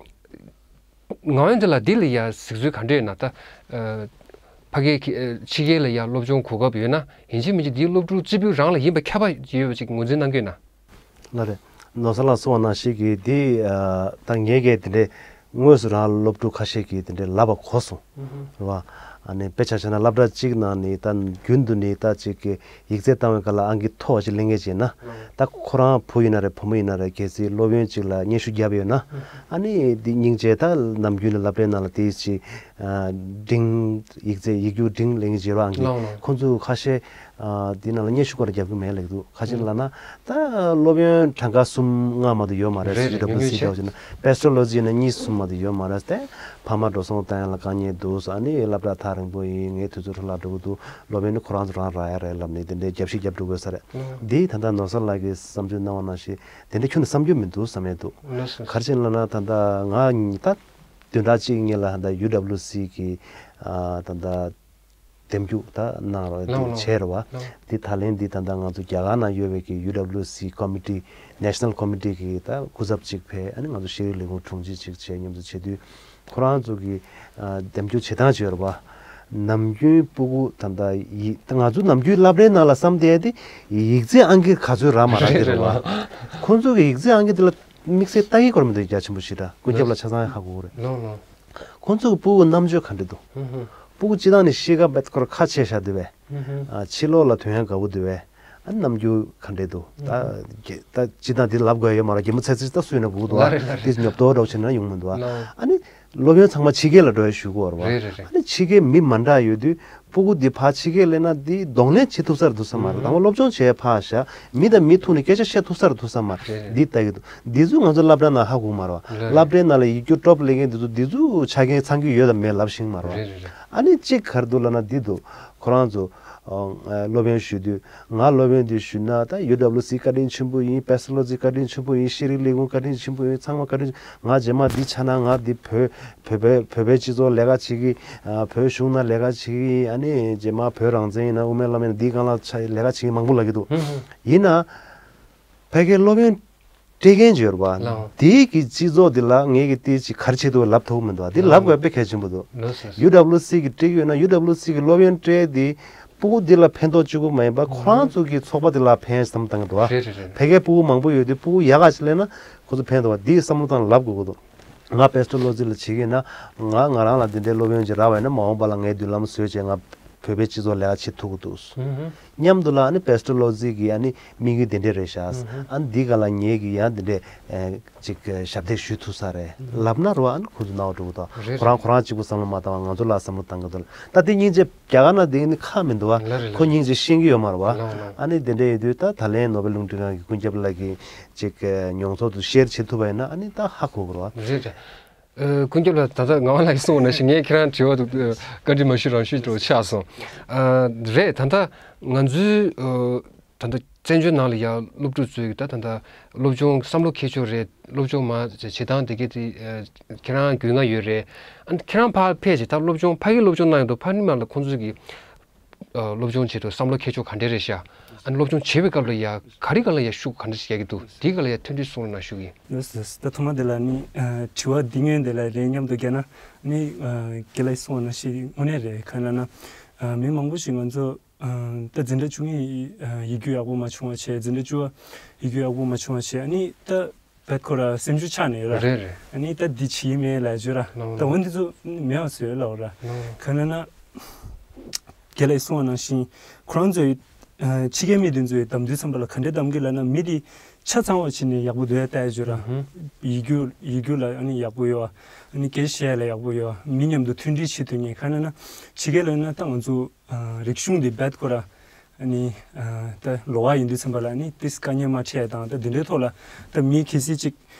ངག་དབང་འདི་ལ་འདི་ལ་ཡ་གཟིགས་ཚུལ་ག་འདྲ་ཡོད་ན། ད་ཨ་ཕ་གི་ཕྱི་རྒྱལ་ལ་ཡ་སློབ་སྦྱོང་གོ་སྐབས་ཡོད་ན་ཡིན་གཅིག་མིན་གཅིག་འདིའི་སློབ་ཕྲུག་རྩེ་ཕུད་རང་ལ་ཡིན་པ་ཁྱབ་པ་ཡོད་པ་ཅིག་ངོས་འཛིན་གནང་གི་ཡོད་ན། ལགས་རེད། ནོར་བཟང་ལགས་གསུངས་པ་ནང་བཞིན་གྱི་འདི་ཨ་ད་ངས་གས་དེ་འདྲའི་དངོས་སུ་རང་སློབ་ཕྲུག་ཁ་ཤས་ཀྱིས་དེ་འདྲའི་ལབ་པ་གོ་སོང་། རེད་བ། ཨ་ནི་དཔེ་ཆ་བཞག་ན་སློབ་གྲྭ་གཅིག་ནང་ནས་ད་རྒྱུན་དུ་ནས་ད་ཅིག་གི་ཡིག་ཚད་བཏང་བའི་སྐབས་ལ་ཨང་ཀི་མཐོ་བ་ཞིག་ལེན་མཁན་ཅིག་ཡིན་ན། ད་ཁོ་རང་བུ་ཡིན་ན་རེད། བུ་མོ་ཡིན་ན་རེད། གལ་སྲིད་སློབ་ཡོན་ཅིག་ལ་སྙན་ཞུ་བརྒྱབ་ཡོད་ན། ཨ་ནི་འདི་སྙིང་རྗེ་ད་ནམ་རྒྱུན་ནས་སློབ་གྲྭའི་ནང་ལ་དེ་ཅིག་ཨ་འབྲིང་། ཡིག་ཚད་ཡིག་རྒྱུགས་འབྲིང་ལེན་གྱི་བྱེད་རོགས་ཨང་ཀི། ལགས་ལགས། ཁོང་ཚོ་ཁ་ཤས་ཨ་འདི་ནང་ལ་སྙན་ཞུ་སྐོར་རྒྱབ་ཀྱི་མེད་ལབ་ཀྱི་འདུག་ཁ་ཤས་ལབ་ན་ད་སློབ་ཡོན་གྲངས་ཀ་གསུམ་ལྔ་མ་གཏོགས་ཡོད་མ་རེད། རེད་རེད། ཡུ་ཌབ་ལུ་སི་ཉུང་ཉུང་བྱས། འདྲ་བོ་བྱས་ན་པེ་སི་ཊི་ལོ་ཇི་ཡིན་ན་གཉིས་གསུམ་མ་གཏོགས་ཡོད་མ་རེད། དེ་ཕ་མ་འགྲོ་སོང་བཏང་ཡ་ལ་དཀའ་ངལ་འདུག་ཨ་ནི་སློབ་གྲྭ་ཐག་རིང་པོ་ཡིན། ངའི་དུས་ཚོད་འཕྲོ་བརླག་འགྲོ་གི་འདུག་སློབ་ཡོན་ནི་ཁོ་རང་ཚོ་རང་རག་ཡ་རེད་ལབ་ནས་དེ་འདྲའི་རྒྱབ་བཤིག་རྒྱབ་འགྲོ་དགོས་ས་རེད། ཨང་། འདི་ད་ལྟ་ནོར་བཟང་ལགས་ཀྱིས་བསམ་ཚུལ་གནང་བ་ནང་བཞིན་དེ་འདྲ་ཁྱོན་ནས་བསམ་རྒྱུ་མི་འདུག་བསམ་ཡས་འདུག་ལགས་སོ། ག་རེ་བྱས་ན་ལབ་ན་ད་ལྟ་ང་ད་བདུན་ཕྲག་གཅིག་སྔོན་ལ་ད་ལྟ་ཡུ་ཌབ་ལུ་སི་གི་ཨ་ད་ལྟ་འདེམས་རྒྱུགས་ད་གནང་རོགས་ལགས་ལགས། བྱས་རེད་བ། ལགས། འདི་ད་ལན་འདི་ད་ལྟ་ང་ཚོ་རྒྱ་གར་ནང་ཡོད་པའི་གི་ཡུ་ཌབ་ལུ་སི་ཀོ་མི་ཊི། ནེ་ཤ་ནལ་ཀོ་མི་ཊི་གི་ད་སྐུ་ཚབ་ཅིག་ཕེབས། ཨ་ནི་ང་ཚོ་ཤེས་རིག་ལས་ཁུངས་དྲུང་ཆེ་ཅིག་བྱས་མཉམ་དུ་བྱེད་དུས་ཁོ་རང་ཚོ་གི་ཨ་འདེམས་རྒྱུགས་བྱེད་སྟངས་ཅིག་ཡོད་རེད་བ། ནམ་རྒྱུན་སྤུ་གུ་ད་ལྟ་ཡི་ད་ང་ཚོ་ནམ་རྒྱུན་སློབ་གྲྭའི་ནང་ལ་བསམ་བསྡད་དེ་ཡིག་ཚད་ཨང་ཀི་ག་ཚོད་རག་མ་རག་དེ་རེད་བ། རེད་རེད། ཁོང་ཚོ་གི་ཡིག་ཚད་ཨང་ཀི་དེ་ལ་དམིགས་བསལ་ལྟ་གི་སྐོར་མི་འདུག་རྒྱ་ཆེན་པོ་ཞིག་ར་ཀུན་ཁྱབ་ལ་ཆ་ཚང་ཧ་གོ་གི་རེད། ལགས་ལགས། ཁོང་ཚོ་གི་སྤུ་གུ་རྣམ་དཔྱོད་ག་འདྲ་འདུག་ཧུམ་ཧུམ། སྤུ་གུ་སྤྱི་བཏང་ནས་ཤེས་ཁ་བེད་ཁོ་ར་ཁ་ཕྱེ་བཞག་འདུག་བས། ཧུམ་ཧུམ། ཨ་ཕྱི་ལོགས་ལ་ཐོན་ཡ་དགའ་པོ་འདུག་བས། ཨ་རྣམ་འགྱུར་ག་འདྲ་འདུག་ད་ཧུམ་ཧུམ། ག་ད་སྤྱི་བཏང་འདི་ལབ་དགོས་ཡོད་མ་རེད། གད་མོ་ཚད་ཚད་ད་སུ་ཡིན་ན་གོ་གི་འདུག་ལགས་རེད་ལགས་རེད། ཨ་དེ་ཉོབ་ཏོ་འདྲ་བོ་བྱས་ན་ཡོང་མི་འདུག་ཨ་ལགས། ཨ་ནི་སློབ་ཡོན་ཚང་མ་ཕྱི་རྒྱལ་ལ་འགྲོ་ཡ་ཞུ་གི་ཡོད་རེད་བ། རེད་རེད་རེད། ཨ་ནི་ཕྱི་རྒྱལ་མི་མ་འདྲ་ཡོད་དུས་སྤུ་གུ་འདི་ཕར་ཕྱི་རྒྱལ་སླེབས་ན་འདི་གདོང་ལེན་བྱེད་ཐུབ་ས་རེད་འདུག་བསམ་མ་རེད། ཧུམ་ཧུམ། དང་པོ་སློབ་སྦྱོང་བྱེད་ཡ་ཕར་བཞག་མི་དང་མི་ཐུག་ནས་སྐད་ཆ་བཤད་ཐུབ་ས་རེད་འདུག་བསམ་མ་རེད། རེད་རེད། འདི་ལྟ་གི་འདུག་འདི་ཚོ་ང་ཚོ་སློབ་གྲྭ་ནང་ཧ་གོ་གི་མ་རེད་བ། ལགས་རེད། སློབ་གྲྭའི་ནང་ལ་ཡིག་རྒྱུགས་ཊོབ་ལེན་མཁན་འདི་ཚོ་འདི་ཚོ་ཆ་རྐྱེན་ཚང་གི་ཡོད་དམ་མེད་ལབ་ཤེས་ཀྱི་མ་རེད་བ། རེད་རེད་རེད། ཨ་ནི་གཅིག་ག་རེ་འདུག་ལབ་ན་འདི་འདུག་ཁོ་རང་ཚོ་ཨ་སློབ་ཡོན་ཞུ་དུས་ང་སློབ་ཡོན་འདི་ཞུས་ན་ད་ཡུ་ཌབ་ལུ་སི་བཀའ་དྲིན་ཆེན་པོ་ཡིན། པེ་སི་ཊི་ལོ་ཇི་བཀའ་དྲིན་ཆེན་པོ་ཡིན། ཤེས་རིག་ལས་ཁུངས་བཀའ་དྲིན་ཆེན་པོ་ཡིན། ཚང་མ་བཀའ་དྲིན་ཆེ། ང་རྗེས་མ་འདི་ཆགས་ན་ང་འདི་བོད་བོད་པའི་བོད་པའི་སྤྱི་ཚོགས་ལས་ཀ་བྱེད་ཀྱི། ཨ་བོད་གཞུང་ནང་ལས་ཀ་བྱེད་ཀྱི་ཡིན། ཨ་ནི་རྗེས་མ་བོད་རང་བཙན་ཡིན་ན་དབུ་མའི་ལམ་ཡིན་ན་འདིའི་སྒང་ལ་ཆ་ལས་ཀ་བྱེད་ཀྱི་མང་པོ་ལབ་ཀྱི་འདུག་ཧུམ་ཧུམ། ཡིན་ན་ཕ་གིའི་སློབ་ཡོན་སྤྲད་མཁན་ཅིག་ཡོད་རེད་བ། ལགས། དེའི་གི་སྤྱི་ཚོགས་འདི་ལ་ངས་གི་དེ་ཅིག་ག་རེ་བྱེད་ཐུབ་ལབ་ཐུབ་མི་འདུག་བ། དེ་ལགས། ལབ་དགོས་པའི་གལ་ཆེན་པོ་འདུག་ལགས་སོ། ཡུ་ཌབ་ལུ་སི་གི་སྤྲད་ཀྱི་ཡོད་ན་ཡུ་ཌབ་ལུ་སི་གི་སློབ་ཡོན་སྤྲད་དེ་སྤུ་གུ་འདི་ལ་ཕན་ཐོགས་གཅིག་པུ་མ་ཡིན་པ་ཁོ་རང་ཚོ་གི་ཚོགས་པ་འདི་ལ་ཕན་བསམ་བཏང་གི་འདུག་བ། རེད་རེད་རེད། ཕ་གིའི་སྤུ་གུ་མང་པོ་ཡོད་དུས་སྤུ་གུ་ཡག་ག་ཅིག་སླེབས་ན་ཁོ་ཚོ་ཕན་ཐོགས་པ་འདི་བསམ་བློ་བཏང་ལབ་དགོས་ཀྱི་འདུག་ང་པེ་སི་ཊི་ལོ་ཇི་ལ་བྱེད་ཀྱི་ཡིན་ན་ང་ང་རང་ལ་འདི་འདྲའི་སློབ་ཡོན་ཅིག་རག་པ་ཡིན་ན་མ་འོངས་པ་ལ་ངས་མདུན་ལམ་བཟོས་བྱས་ང་བོད་པའི་སྤྱི་ཚོགས་ལས་ཀ་བྱེད་ཐུབ་ཀྱི་འདུག་ཧུམ་ཧུམ། མཉམ་དུ་ལ་ཨ་ནི་པེ་སི་ཊི་ལོ་ཇི་གི་ཨ་ནི་དམིགས་ཡུལ་འདི་འདྲས་རེད་ཤག་ཨ་ནི་འདི་ག་ལ་ངེད་ཀྱི་ཡང་འདི་འདྲས་ཨེ་ཅིག་ཞབས་འདེགས་ཞུ་ཐུབ་ས་རེད་ལབ་ན་རོ། ཨ་ནི་ཁོ་ཚོ་སྣང་བ་འགྲོ་གི་འདུག་རེད། ཁོ་རང་ཁོ་རང་གཅིག་པུ་བསམ་བློ་མ་བཏང་བ་ང་ཚོ་ལ་བསམ་བློ་བཏང་གི་འདུག་ད་དེ་སྙིང་རྗེ་རྒྱ་གར་ནང་བསྡད་ནི་ཁག་མི་འདུག་བ། ལགས་རེད། ཁོ་སྙིང་རྗེ་ཤེས་ཀྱི་ཡོད་མ་རེད་བ། ལགས་ལགས། ཨ་ནི་དེ་འདྲས་ཡོད་དུས་ད་ད་ལན་ནོ་བེལ་རླུང་འཕྲིན་ཁང་གི་ཀུན་ཁྱབ་ལགས་ཀྱིས་ཅིག་མྱོང་ཚོར་དུ་ཤེར་བྱེད་ཐུབ་པ་ཡིན་ན་ཨ་ནི་ད་ཧ་གོ་གི་རེད་བ། རེད་རེད། ཨ། ཀུན་ཁྱབ་ལགས། ད་ལྟ་ངག་དབང་ལགས་ཀྱིས་གསུངས་པ་ནང་བཞིན་ངས་ཁྱེད་རང་དྲི་བ་དེ་བཀའ་འདྲི་མ་ཞུས་རང་ཞུས་འདྲ་པོ་ཆགས་སོང་། ཨ། རེད། ད་ལྟ་ང་ཚོའི་ཨ། ད་ལྟ་བཙན་བྱོལ་ནང་ལ་ཡང་སློབ་ཕྲུག་ཚོས་ད་ད་ལྟ་སློབ་སྦྱོང་བསམ་བློ་འཁྱེར་ཕྱོགས་རེད། སློབ་སྦྱོང་མ་བྱེད་སྟངས་དེ་གའི་དེ་ཨ། ཁྱེད་རང་རྒྱུས་མངའ་ཡོད་རེད། ཨ། ཁྱེད་རང་ཕར་ཕེབས་བྱས་ད་སློབ་སྦྱོང་ཕ་གིའི་སློབ་སྦྱོང་གནང་ཡོད་འདུག་ཕ་མ་ལ་ཁོང་ཚོས་ཀྱི་ཨ། སློབ་སྦྱོང་ཆེད་དུ་བསམ་བློ་འཁྱེར་ཕྱོགས་ག་འདྲ་རེད་ཤག་ཨ་ནི་སློབ་སྦྱོང་བྱེད་པའི་སྐབས་ལ་ཡ་ག་རེ་ག་ལ་ཡ་ཤུགས་ག་འདྲ་ཞིག་རྒྱག་གི་འདུག་དེའི་སྐོར་ལ་ཡ་ཐུང་ཐུང་གསུང་རོགས་གནང་ཞུ་གི་ཡིན། ལགས་སོ། ད་ཐོག་མ་དེ་ལ་ནི་ཨ། དྲི་བ་འདི་སྔོན་དེ་ལ་རེད། མཉམ་དུ་བརྒྱབ་ན་ནི་ཨ། རྒན་ལགས་གསུངས་པ་ནང་བཞིན་དངོས་གནས་རེད། གང་ལབ་ན་ཨ། མི་མང་པོ་ཞིག་ང་ཚོ་ཨ། ད་འཛིན་གྲྭ་བཅུ་གཉིས་ཨ། ཡིག་རྒྱུགས་ཡག་པོ་མ་བྱུང་བ་བྱས། འཛིན་གྲྭ་བཅུ་པ་ཡིག་རྒྱུགས་ཡག་པོ་མ་བྱུང་བ་བྱས། ཨ་ནི་ད་བད་ཁོ་ར་སེམས་ཤུགས་ཆག་ནས་ར། རེད་རེད། ཨ་ནི་ད་འདི་བྱེད་ཀྱི་མེད་ལབ་བརྗོད་ར། ལགས། ད་འོ་འདི་ཚོ་མེད་པ་བཟོས་ལབ་ར། ལགས། གང་ལབ་ན་རྒན་ལགས་གསུངས་པ་ནང་བཞིན་ཁོ་རང་ཚོའི་ཨ། ཕྱི་རྒྱལ་མི་དེ་ཚོའི་གདམ་དུས་ཙམ་པ་ལ་ག་འདྲས་གདམ་གི་ལབ་ན། མི་དེ་ཆ་ཚང་བ་བྱས་ནས་ཡག་པོ་འདུག་ཡ་ལྟ་ཡ་བརྗོད་ར། ཧུམ། ཡིག་རྒྱུགས་ཡིག་རྒྱུགས་ལ་ཨ་ནི་ཡག་པོ་ཡོད། ཨ་ནི་སྐད་ཆ་བཤད་ཡ་ལ་ཡག་པོ་ཡོད། མི་མཉམ་དུ་མཐུན་སྒྲིལ་བྱེད་ཐུབ་མཁན། གང་ལབ་ན་ཕྱི་རྒྱལ་ལ་ཡིན་ན་ད་ང་ཚོ་ཨ། རིག་གཞུང་འདི་རྦད་ཁོ་ར་ཨ་ནི་ཨ། ད་ལོགས་ཀ་ཡིན་དུས་ཙམ་པ་ལ་ཨ་ནི་ཏིས་དཀའ་ངལ་མ་འཕྲད་དང་། ད་འདི་འདྲའི་ཐོག་ལ་ད་མི་གལ་སྲིད་ཅིག་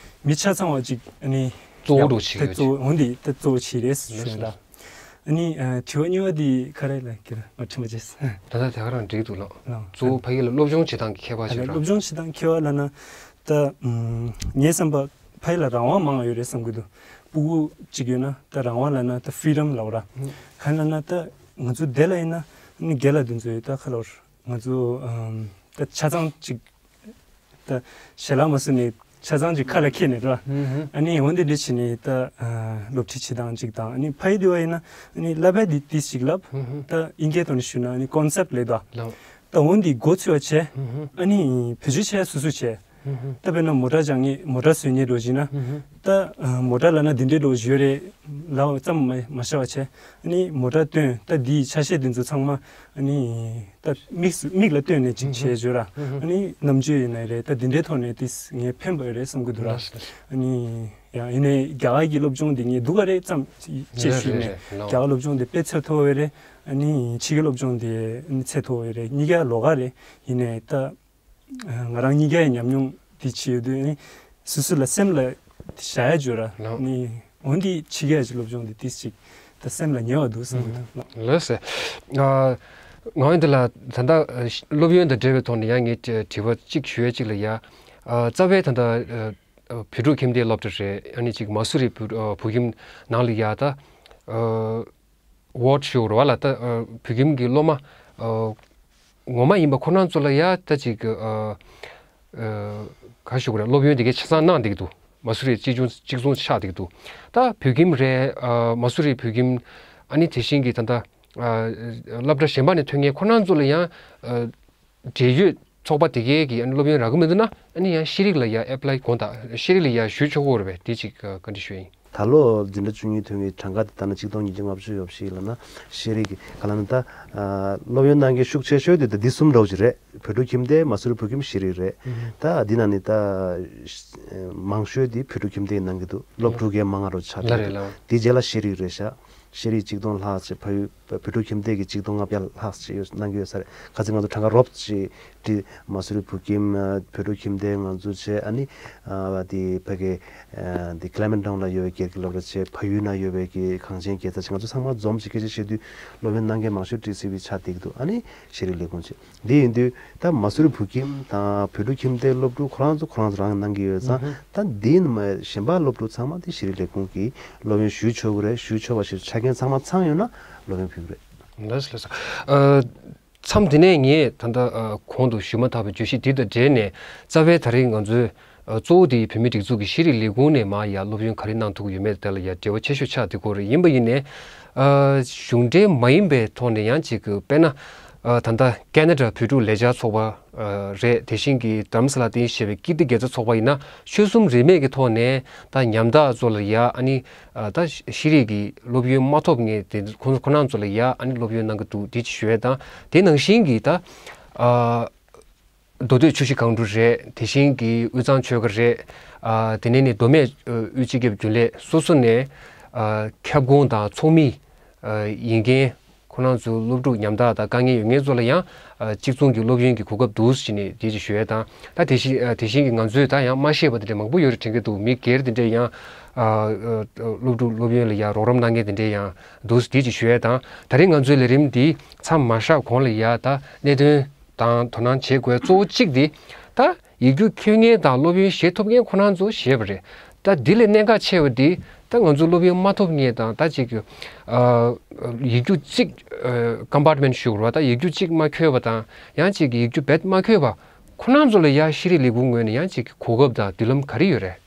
མི་ཆ་ཚང་བ་ཅིག་ཨ་ནི་གཙོ་བོ་འདྲ་བོ་བྱེད་ཀྱི་ཡོད་ཅིག་གཙོ་བོ་འོན་ཏེ་ད་གཙོ་བོ་བྱེད་རེད་ཞུ་ཡ་ལ། ཨ་ནི་ཨ། དྲི་བ་གཉིས་པ་འདི་ག་རེ་ལབ་ཀྱི་ར། ང་དྲན་པ་བརྗེད་སོང་། ད་ལྟ་དེ་ག་རང་འགྲིག་འདུག་ལགས། ལགས། གཙོ་བོ་ཕ་གི་ལ་སློབ་སྦྱོང་བྱེད་སྟངས་ཀྱི་ཁྱད་པར་ཨ་ཞིག་ར། སློབ་སྦྱོང་བྱེད་སྟངས་ཁྱད་པར་ལབ་ན་ད་ཨམ། ངའི་བསམ་པ་ཕ་གི་ལ་རང་དབང་མང་བ་ཡོད་རེད་བསམ་གྱི་འདུག་སྤུ་གུ་གཅིག་ཡོད་ན་ད་རང་དབང་ལབ་ན་ད་ཕི་རི་ཌམ་ལབ་ར། ཧུམ། གང་ལབ་ན་ད་ང་ཚོ་འདི་ལ་ཡིན་ན་ནི་རྒན་ལགས་དེ་ཚོ་ཡོད། ད་ཁ་ལོར་ང་ཚོ་ཨམ། ད་ཆ་ཚང་གཅིག་ད་ཞལ་ལག་མ་བཟོས་ནས་ཆ་ཚང་གཅིག་ཁ་ལ་འཁྱེར་ནས་ར། ཧུམ་ཧུམ། ཨ་ནི་འོ་འདི་འདྲ་བྱས་ནས་ད་ཨ། སློབ་ཁྲིད་བྱེད་སྟངས་གཅིག་དང་། ཨ་ནི་ཕ་གི་དེ་བ་ཡིན་ན་ཨ་ནི་བསླབ་པ་འདི་ཏིས་ཅིག་བསླབ། ཧུམ་ཧུམ། ད་དབྱིན་སྐད་ཐོག་ནས་ཞུས་ན་ཨ་ནི་ཀོན་སེབ་ལབ་དོ། ལགས། ད་འོ་འདི་མགོ་ཚོས་པ་བྱས། ཧུམ་ཧུམ། ཨ་ནི་བེད་སྤྱོད་བྱས་སོ་སོ་བྱས། ཧུམ་ཧུམ། ད་དཔེར་ན་མོ་ཊ་སྦྱང་མཁན་མོ་ཊ་བཟོ་མཁན་འདྲ་བོ་ཅིག་ན། ཧུམ་ཧུམ། ད་ཨ། མོ་ཊ་ལབ་ན་འདི་འདྲའི་འདྲ་བོ་ཅིག་ཡོད་རེད་ལབ་ཙམ་མ་མ་བྱས་པ་བྱས། ཨ་ནི་མོ་ཊ་སྟོན། ད་འདིའི་ཆ་ཤས་འདི་ཚོ་ཚང་མ་ཨ་ནི་ད་མིག་མིག་ལ་སྟོན་ནས་ཅིག་བྱས་བརྗོད་ར། ཧུམ་ཧུམ། ཨ་ནི་རྣམ་དཔྱོད་ཡིན་ན་རེད། ད་འདི་འདྲའི་ཐོག་ནས་ཏིས་ངས་ཕན་པ་རེད་བསམ་གྱི་འདུག་ར། ལགས་སོ། ཨ་ནི་ཡང་ཡིན་ནའི་རྒྱ་གར་གྱི་སློབ་སྦྱོང་འདི་ངས་སྡུག་ག་རེད་ཙམ་ཅིག་རེད་ཞུས་ནས། རེད་རེད། རྒྱ་གར་སློབ་སྦྱོང་འདི་དཔེ་ཚད་མཐོ་བོ་རེད། ཨ་ནི་ཕྱི་རྒྱལ་སློབ་སྦྱོང་འདི་ཨ་ནི་ཚད་མཐོ་བོ་རེད། གཉིས་ཀ་ལོགས་ཀ་རེད། ཡིན་ནའི་ད་ང་རང་གཉིས་ཀའི་ཉམས་མྱོང་འདི་བྱེད་ཡོད་དུས་ནི་སོ་སོ་ལ་སེམས་ལ་བཞག་ཡ་བརྗོད་ར། ལགས། ནི་འོན་ཏེ་ཕྱི་རྒྱལ་གྱི་སློབ་སྦྱོང་འདི་ཏིས་ཅིག་ད་སེམས་ལ་ཉེ་བ་འདུག་བསམ་གྱི་འདུག་ལགས། ལགས་སོ། ཨ། ང་འོན་ཏེ་ལ་ད་ལྟ་སློབ་ཡོན་དང་འབྲེལ་བའི་ཐོག་ནས་ཡང་ངས་དྲི་བ་གཅིག་ཞུ་ཡ་གཅིག་ལ་ཡ། ཨ། རྩ་བའི་ད་ལྟ་ཨ། བོད་ཕྲུག་ཁྱིམ་སྡེའི་སློབ་གྲྭ་རེད། ཨ་ནི་གཅིག་མ་སུ་རི་བོད་ཨ། བོད་ཁྱིམ་ནང་ལ་ཡ་ད་ཨ། ཝར་ཌི་ཞུ་རེད་བ་ལ། ད་ཨ། བོད་ཁྱིམ་གྱི་སློབ་མ་ཨ། ངོ་མ་ཡིན་པ་ཁོ་རང་ཚོ་ལ་ཡ་ད་ཅིག་ཨ། ཨ། ག་ཞུ་དགོས་རེད། སློབ་ཡོན་དེ་གའི་ཆ་ཚང་གནང་བསྡད་ཀྱི་འདུག་མ་སུ་རི་གཅིག་མཚུངས་གཅིག་མཚུངས་ཆགས་བསྡད་ཀྱི་འདུག་ད་བོད་ཁྱིམ་རེད། ཨ། མ་སུ་རི་བོད་ཁྱིམ། ཨ་ནི་དེ་བཞིན་གྱི་ད་ལྟ་ཨ། སློབ་གྲྭ་གཞན་པ་ནས་ཐོན་མཁན་ཁོ་རང་ཚོ་ལ་ཡང་ཨ། འབྲེལ་ཡོད་ཚོགས་པ་དེ་གའི་གི་ཨ་ནི་སློབ་ཡོན་རག་གི་མི་འདུག་ན། ཨ་ནི་ཡང་ཤེས་རིག་ལ་ཡང་ཨེབ་ལའི་དགོངས་དག་ཤེས་རིག་ལ་ཡང་ཞུ་ཆོག་གི་རེད་པས། དེ་ཅིག་བཀའ་འདྲི་ཞུ་ཡ་ཡིན། ད་ལོ་འཛིན་གྲྭ་བཅུ་གཉིས་ཐོན་མཁན་གྱི་གྲངས་ཀ་དེ་ལྟ་ན་ཆིག་སྟོང་ཉིས་བརྒྱ་ལྔ་བཅུ་ཡོད་པ་ཞིག་ལབ་ན། ཤེས་རིག་གི་ག་ལབ་ན་ད་སློབ་ཡོན་གནང་མཁན་ཤུགས་ཆེ་ཤོས་དེ་ད་འདི་གསུམ་འདྲ་བོ་ཅིག་རེད། བོད་ཕྲུག་ཁྱིམ་སྡེ། མ་སུ་རི་བོད་ཁྱིམ། ཤེས་རིག་རེད། ད་འདི་ནང་ནས་ད་མང་ཤོས་དེ་བོད་ཕྲུག་ཁྱིམ་སྡེ་གནང་གི་འདུག་སློབ་ཕྲུག་གས་མང་བ་འདྲ་བོ་ཆགས་བསྡད་འདུག་དེའི་རྗེས་ལ་ཤེས་རིག་རེད་ཤག་ཤེས་རིག་ཆིག་སྟོང་ལྷག་ཅིག་ཕ་ཡུལ་བོད་ཕྲུག་ཁྱིམ་སྡེ་གི་ཆིག་སྟོང་ལྔ་བརྒྱ་ལྷག་ཅིག་ཡོད་གནང་གི་ཡོད་ས་རེད། ཁ་སང་ང་ཚོ་གྲངས་ཀ་རོབ་ཅིག་བྲིས། མ་སུ་རི་བོད་ཁྱིམ་བོད་ཕྲུག་ཁྱིམ་སྡེ་ང་ཚོ་བྱས། ཨ་ནི་ཨ་དེ་ཕ་གི་དེ་ཀི་ལེ་མེན་ཊའུན་ལ་ཡོད་པའི་སྒེར་གྱི་སློབ་གྲྭ་བྱས། ཕ་ཡུལ་ན་ཡོད་པའི་གི་གངས་ཅན་དགེ་རྩ་བྱས། ང་ཚོ་ཚང་མ་འཛོམས་ཅིག་སྐད་ཆ་བཤད་དུས་སློབ་ཡོན་གནང་མཁན་མང་ཤོས་བྲིས་སྲིད་པའི་ཆ་བསྡད་ཀྱི་འདུག་ཨ་ནི་ཤེས་རིག་ལས་ཁུངས་བྱས། འདི་ཡིན་དུས་ད་མ་སུ་རི་བོད་ཁྱིམ་དང་བོད་ཕྲུག་ཁྱིམ་སྡེའི་སློབ་ཕྲུག་ཁོ་རང་ཚོ་ཁོ་རང་ཚོ་རང་གནང་གི་ཡོད་ཙང་། ད་འདི་ནི་མ་གཞན་པ་སློབ་ཕྲུག་ཚང་མ་དེ་ཤེས་རིག་ལས་ཁུངས་ཀྱི་སློབ་ཡོན་ཞུ་ཆོག་གི་རེད། ཞུ་ཆོག་པ་ཞིག་ཆ་རྐྱེན་ཚང་མ་ཚང་ཡོད་ན་སློབ་ཡོན་ཕུལ་གི་རེད། ལགས་སོ། ལགས་སོ། ཨ། མཚམས་འདི་ནས་ངས་ད་ལྟ་ཨ། གོང་དུ་ཞུས་མ་ཐག་པའི་བརྗོད་གཞི་འདི་དང་འབྲེལ་ནས་རྩ་བའི་ད་རེས་ང་ཚོའི་ཨ། གཙོ་བོ་དེ་བོད་མིའི་སྒྲིག་འཛུགས་ཀྱི་ཤེས་རིག་ལས་ཁུངས་ནས་མར་ཡར་སློབ་ཡོན་ག་རེ་གནང་ཐུབ་ཀྱི་ཡོད་མེད་དེ་ལ་ཡར་འབྲེལ་བ་ཆེ་ཤོས་ཆགས་བསྡད་ཀྱི་ཡོད་རེད། ཡིན་པ་ཡིན་ནའི་ཨ། གཞུང་འབྲེལ་མ་ཡིན་པའི་ཐོག་ནས་ཡང་ཅིག་གི་དཔེར་ན་ཨ། ད་ལྟ་ཁེ་ན་ཌ་བོད་ཕྲུག་ལས་འཆར་ཚོགས་པ་ཨ། རེད། དེ་བཞིན་གྱི་དྷ་རམ་ས་ལ་སྟེང་བཞེས་པའི་ཀིརྟི་དགེ་རྩ་ཚོགས་པ་ཡིན་ན་ཆོལ་གསུམ་རིས་མེད་ཀྱི་ཐོག་ནས་ད་ཉམ་ཐག་ཚོ་ལ་ཡ་ཨ་ནི་ཨ། ད་ཤེས་རིག་གི་སློབ་ཡོན་མ་ཐོབ་མཁན་དེ་ཁོང་ཁོ་རང་ཚོ་ལ་ཡ་ཨ་ནི་སློབ་ཡོན་གནང་གི་འདུག་དེ་ཅིག་ཞུ་ཡས་དང་། དེ་ནང་བཞིན་གྱི་ད་ཨ། མདོ་སྟོད་ཆུ་བཞི་སྒང་དྲུག་རེད། དེ་བཞིན་གྱི་དབུས་གཙང་ཆོལ་ཁ་རེད། ཨ། དེ་ནས་ནི་མདོ་སྨད་ཨ། དབུས་སྤྱི་ཁྱབ་རྒྱུན་ལས་སོ་སོ་ནས་ཨ། ཁྱབ་ཁོངས་དང་ཚོགས་མི་ཨ། ཡིན་མཁན་ ཁོ་རང་ཚོའི་སློབ་ཕྲུག་ཉམ་ཐག་དང་དཀའ་ངལ་ཡོད་མཁན་ཚོ་ལ་ཡང་གཅིག་མཚུངས་ཀྱི་སློབ་ཡོན་གྱི་གོ་སྐབས་འདུག་ཟེར་ནས་དེ་ཅིག་ཞུ་ཡས་དང་། ད་དེ་བཞིན་དེ་བཞིན་གྱི་ང་ཚོས་ད་ཡང་མ་ཤེས་པ་དེ་འདྲ་མང་པོ་ཡོད་རེད་དྲན་གྱི་འདུག་མི་སྒེར་དེ་འདྲས་ཡང་སློབ་ཕྲུག་སློབ་ཡོན་ལ་ཡང་རོགས་རམ་གནང་མཁན་དེ་འདྲས་ཡང་འདུག་ཟེར་དེ་ཅིག་ཞུ་ཡས་དང་། ད་རིང་ང་ཚོའི་ལས་རིམ་འདི་མཚམས་མ་བཞག་གོང་ལ་ཡ་ད་གནད་དོན་དང་དོ་སྣང་བྱེད་དགོས་གཙོ་བོ་གཅིག་འདི་ད་ཡིག་རྒྱུགས་འཁྱོལ་མཁན་དང་སློབ་ཡོན་བཞེས་ཐུབ་མཁན་ཁོ་རང་ཚོ་བཞེས་པ་རེད། ད་འདི་ལས་གནད་འགག་ཆེ་བ་འདི་ད་ང་ཚོ་སློབ་ཡོན་མ་ཐོབ་མཁན་དང་ད་ཅིག་ཡིག་རྒྱུགས་གཅིག་ཀམ་པར་ཊི་མེན་ཊི་ཞུ་དགོས་རེད་བ། ད་ཡིག་རྒྱུགས་གཅིག་མ་འཁྱོལ་བ་དང་ཡང་ཅིག་ཡིག་རྒྱུགས་རྦད་མ་འཁྱོལ་བ་ཁོ་རང་ཚོ་ལ་ཡ་ཤེས་རིག་ལས་ཁུངས་ངོས་ནས་ཡང་ཅིག་གོ་སྐབས་དང་མདུན་ལམ་ག་རེ་ཡོད་རེད།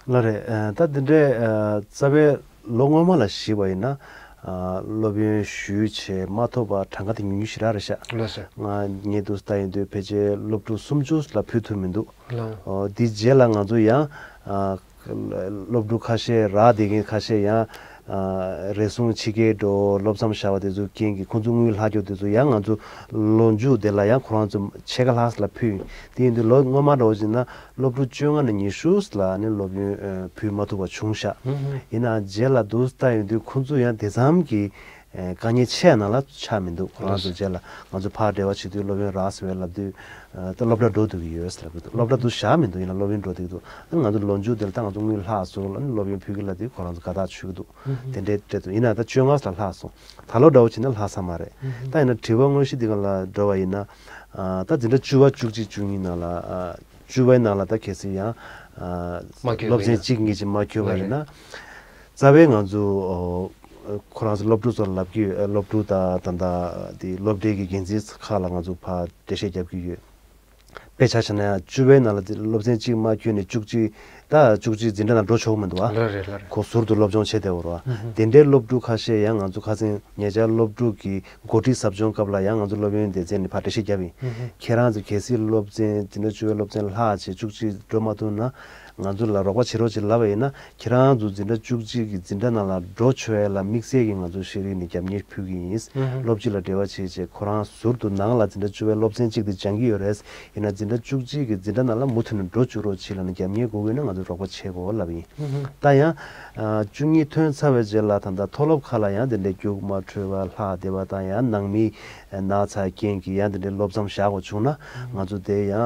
ལགས་རེད། ཨ། ད་འདི་འདྲའི་ཨ་རྩ་བའི་ལོ་སྔོན་མ་ལ་གཞིགས་པ་ཡིན་ན། ཨ། སློབ་ཡོན་ཞུས་བྱས་མ་ཐོབ་པ་གྲངས་ཀ་དེ་ཉུང་ཉུང་ཞེ་དྲག་རེད་ཤག་ལགས་སོ། ང་ངས་འདུག་ལྟ་ཡིན་དུས་ཕལ་ཆེར་སློབ་ཕྲུག་སུམ་ཅུ་ལ་ཕུལ་ཐུབ་མི་འདུག་ལགས། ཨོ། དེའི་རྗེས་ལ་ང་ཚོ་ཡང་ཨ་སློབ་ཕྲུག་ཁ་ཤས་རག་བསྡད་མཁན་ཁ་ཤས་ཡང་ཨ་རེ་ཟུང་ཕྱི་རྒྱལ་འགྲོ། སློབ་མཚམས་བཞག་པ་དེ་ཚོའི་རྐྱེན་གྱིས་ཁོང་ཚོ་དངུལ་ལྷག་རྒྱུ་དེ་ཚོ་ཡང་ང་ཚོ་ལོ་མཇུག་དེ་ལ་ཡང་ཁོ་རང་ཚོ་ཕྱེད་ཀ་ལྷག་ཙམ་ལ་ཕུལ་ཡིན། དེ་ཡིན་དུས་ལོ་སྔོན་མ་འདྲ་བོ་བྱས་ན། སློབ་ཕྲུག་བཅོ་ལྔ་ནས་ཉི་ཤུ་ལ་ནི་སློབ་ཡོན་ཨ་ཕུལ་མ་ཐུབ་པ་བྱུང་ཤག་ཧུམ་ཧུམ། ཡིན་ནའང་རྗེས་ལ་འདུག་ལྟ་ཡོང་དུས་ཁོང་ཚོ་ཡང་དེ་ཙམ་གྱི་ཨ་དཀའ་ངལ་ཆེ་ནང་ལ་ཆགས་མི་འདུག་ཁོ་རང་ཚོ་རྗེས་ལ་ང་ཚོ་ཕར་འབྲེལ་བ་བྱེད་དུས་སློབ་ཡོན་རག་སོང་བས་ལབ་དུས་ཨ་ད་སློབ་གྲྭ་འགྲོ་བསྡད་ཀྱི་ཡོད་ལབ་ཀྱི་འདུག་སློབ་གྲྭ་དུ་བཞག་མི་འདུག་ཡིན་ན་སློབ་ཡོན་འགྲོ་བསྡད་ཀྱི་འདུག་ཨ་ང་ཚོ་ལོ་མཇུག་དེ་ལ་ད་ང་ཚོ་དངུལ་ལྷག་སོང་ལབ་ནི་སློབ་ཡོན་ཕུལ་གྱི་ལབ་དུས་ཁོ་རང་ཚོ་དགའ་ཐག་ཆོད་ཀྱི་འདུག་ཧུམ་ཧུམ། དེ་འདྲའི་སྤྲད་འདུག་ཡིན་ན་ད་བཅོ་ལྔ་ལ་ལྷག་སོང་། ད་ལོ་འདྲ་བོ་བྱས་ན་ལྷག་ས་མ་རེད། ཧུམ་ཧུམ། ད་ཡིན་ན་དྲི་བ་དངོས་གཞི་འདི་ག་ལ་འགྲོ་བ་ཡིན་ན། ཨ་ད་འཛིན་གྲྭ་བཅུ་པ་བཅུ་གཅིག་བཅུ་གཉིས་ནང་ལ་ཨ། བཅུ་པའི་ནང་ལ་ད་གལ་སྲིད་ཡང་ཨ་མ་འཁྱོལ་བ་སློབ་ཚན་ཡིན་ན། གཅིག་གཉིས་ཅིག་མ་འཁྱོལ་བ་ཡིན་ན། རྩ་བའི་ང་ཚོ་ཨོ་ཁོ་རང་ཚོ་སློབ་ཕྲུག་ཚོ་ལ་ལབ་ཀྱི་ཡོད། སློབ་ཕྲུག་དང་ད་ལྟ་དེ་སློབ་གྲྭའི་གི་འགན་འཛིན་ཁག་ལ་ང་ཚོ་ཕར་འགྲེལ་བཤད་རྒྱབ་ཀྱི་ཡོད། དཔེ་ཆ་བཞག་ན་ཡང་བཅུ་པའི་ནང་ལ་སློབ་ཚན་གཅིག་མ་འཁྱོལ་ནས་བཅུ་གཅིག་ད་བཅུ་གཅིག་འཛིན་གྲྭ་ནང་འགྲོ་ཆོག་གི་མི་འདུག་ཨ། ལགས་རེད་ལགས་རེད། ཁོ་ཟུར་དུ་སློབ་སྦྱོང་བྱས་བསྡད་ཡོད་རེད་བ། ཧུམ་ཧུམ། དེ་འདྲའི་སློབ་ཕྲུག་ཁ་ཤས་ཡང་ང་ཚོ་ཁ་སང་ཉེ་ཆར་སློབ་ཕྲུག་གི་འགོ་ཁྲིད་ཟབ་སྦྱོང་སྐབས་ལ་ཡང་ང་ཚོ་སློབ་ཡོན་སྡེ་ཚན་ནས་ཕར་འགྲེལ་བཤད་བརྒྱབ་ཡིན། ཧུམ་ཧུམ། ཁྱེད་རང་ཚོ་གལ་སྲིད་སློབ་ཚན་འཛིན་གྲྭ་བཅུ་པའི་སློབ་ཚན་ལྷག་བྱས་བཅུ་གཅིག་འགྲོ་མ་ཐུབ་ན་ང་ཚོ་ལ་རོགས་པ་བྱེད་རོགས་བྱེད་ལབ་པ་ཡིན་ན་ཁྱེད་རང་ཚོ་འཛིན་གྲྭ་བཅུ་གཅིག་གི་འཛིན་གྲྭ་ནང་ལ་འགྲོ་ཆོག་ཡས་ལ་དམིགས་བསལ་གྱི་ང་ཚོ་ཤེས་རིག་ནས་རྒྱབ་གཉེར་ཕུལ་གྱི་ཡིན། ཧུམ་ཧུམ། སློབ་སྤྱི་ལ་འབྲེལ་བ་བྱས་བྱས་ཁོ་རང་ཟུར་དུ་ནང་ལ་འཛིན་གྲྭ་བཅུ་པའི་སློབ་ཚན་གཅིག་དེ་སྦྱང་གི་ཡོད་རེད། ཡིན་ན་འཛིན་གྲྭ་བཅུ་གཅིག་གི་འཛིན་གྲྭ་ནང་ལ་མུ་མཐུད་ནས་འགྲོ་བཅུག་རོགས་བྱེད་ལབ་ནས་རྒྱབ་གཉེར་དགོས་ཀྱི་ཡོད་ན་ང་ཚོས་རོགས་པ་བྱེད་དགོས་ལབ་ཡིན། ཧུམ་ཧུམ། ད་ཡང་ཨ་བཅུ་གཉིས་ཐོན་ཚར་བའི་རྗེས་ལ་ད་ལྟ་མཐོ་སློབ་ཁག་ལ་ཡང་དེ་འདྲའི་རྒྱུགས་མ་འཕྲོད་པ་ལྷག་བསྡད་པ་དང་ཡང་ནང་མི་ན་ཚ་རྐྱེན་གྱིས་ཡང་དེ་འདྲའི་སློབ་མཚམས་བཞག་དགོས་བྱུང་ན་ཧུམ་ཧུམ། ང་ཚོ་དེ་ཡང་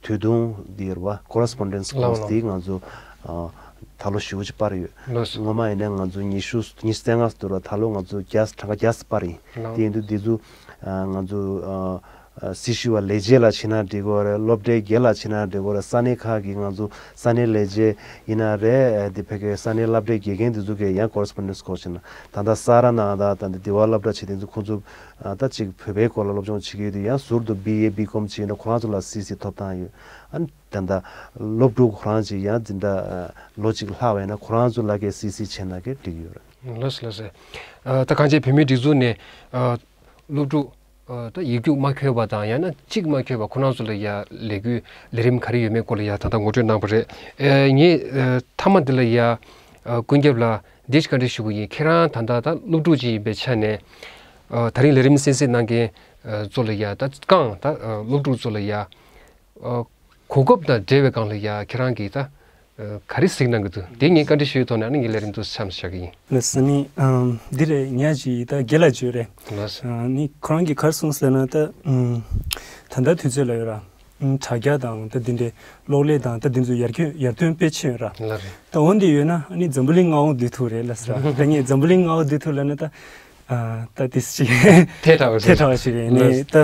དུས་ཐུང་འདི་ཡོད་རེད་བ། Correspondence Course ལགས་འདི་ང་ཚོ་ཨ་ད་ལོ་ཞེ་པོ་ཅིག་སྤར་ཡོད། ལགས་སོ། སྔོན་མ་ཡིན་ན་ང་ཚོ་ཉི་ཤུ་ཉི་ཤུ་རྩ་ལྔ་ཙམ་འདུག་ར། ད་ལོ་ང་ཚོ་བརྒྱ་གྲངས་ཀ་བརྒྱ་སྤར་ཡིན། ལགས། དེ་ཡིན་དུས་འདི་ཚོ་ཨ་ང་ཚོ་ཨ་ཨ་སྲི་ཞུ་བ་ལས་བྱེད་ལ་བྱེད་ན་འགྲིག་གི་རེད། སློབ་གྲྭའི་སྒེར་ལ་བྱེད་ན་འགྲིག་གི་རེད། ས་གནས་ཁག་གི་ང་ཚོ་ས་གནས་ལས་བྱེད་ཡིན་ན་རེད། དེ་ཕ་གིའི་ས་གནས་སློབ་གྲྭའི་དགེ་རྒན་དེ་ཚོ་གིས་ཡང་Correspondence Course བྱེད་ན། ད་ལྟ་ས་ར་ནང་དང་ད་ལྟ་དེ་བ་སློབ་གྲྭ་བྱེད་དེ་ཚོ་ཁོང་ཚོ་ཨ་ད་ཅིག་བོད་པའི་སྐོར་ལ་སློབ་སྦྱོང་བྱེད་ཀྱི་ཡོད་དུས་ཡང་ཟུར་དུ་བི་ཨེ་བི་ཀོམ་བྱེད་ན་ཁོ་རང་ཚོ་ལ་སི་སི་ཐོབ་ཐང་ཡོད། ཨ་ནི་ད་ལྟ་སློབ་ཕྲུག་ཁོ་རང་ཅིག་ཡང་འཛིན་གྲྭ་ལོ་གཅིག་ལྷག་པ་ཡིན་ན་ཁོ་རང་ཚོ་ལ་གའི་སི་སི་བྱེད་ན་གའི་འགྲིག་ཡོད་རེད། ལགས་སོ་ལགས་སོ། ཨ་ད་གང་ཅི་བོད་མིའི་སྒྲིག་འཛུགས་ནས་ཨ་སློབ་ཕྲུག་ཨ་ད་ཡིག་རྒྱུགས་མ་འཁྱོལ་བ་དང་ཡང་ན་གཅིག་མ་འཁྱོལ་བ་ཁོ་རང་ཚོ་ལ་ཡ་ལས་འགུལ་ལས་རིམ་ག་རེ་ཡོད་མེད་སྐོར་ལ་ཡ་ད་ལྟ་ངོ་སྤྲོད་གནང་བ་རེད། ཨེ་ངས་ཨ་མཐའ་མ་འདི་ལ་ཡ་ཨ་ཀུན་ཁྱབ་ལ་འདི་ཞིག་བཀའ་འདྲི་ཞུ་གི་ཡིན། ཁྱེད་རང་ད་ལྟ་ད་སློབ་ཕྲུག་ཅིག་ཡིན་པའི་ཆ་ནས་ཨ་ད་རིང་ལས་རིམ་གསན་གཟིགས་གནང་མཁན་ཨ་ཚོ་ལ་ཡ་ད་རྐང་ད་ཨ་སློབ་ཕྲུག་ཚོ་ལ་ཡ་ཨ་གོ་སྐབས་དང་འབྲེལ་བའི་སྒང་ལ་ཡ་ཁྱེད་རང་གིས་ད་ཨ་ག་རེ་གཟིགས་གནང་གི་འདུག་དེ་ངས་བཀའ་འདྲི་ཞུས་ཐོག་ནས་ཨ་ནི་ངའི་ལས་རིམ་དུ་མཚམས་བཞག་གི་ཡིན། ལགས་སོ། ནི་ཨམ་འདི་རེད། ཉ་ཅི་ད་དགེ་ལགས་བརྗོད་རེད། ལགས་སོ། ཨ་ནི་ཁོ་རང་གིས་ག་རེ་གསུངས་ཟེར་ན་ད་ཨམ་ད་ལྟ་དུས་ཚོད་ལ་ཡོད་ར། ཨམ་དྲ་རྒྱ་དང་ད་འདི་འདྲའི་གློག་ཀླད་དང་ད་འདི་ཚོ་ཡར་ཐོན་ཡར་ཐོན་དཔེ་ཆེན་ཡོད་ར། ལགས་རེད། ད་འོན་ཏེ་ཡོད་ན་ཨ་ནི་འཛམ་བུ་གླིང་མངའ་འོག་འདུས་ཐུབ་རེད་ལགས་སོ་ར། ད་ངས་འཛམ་བུ་གླིང་མངའ་འོག་འདུས་ཐུབ་ལབ་ན་ད། ཨ་ད་དེ་ཅིག་ཐལ་དྲགས་པ་ཞིག་ཐལ་དྲགས་པ་ཞིག་རེད། ནི་ད་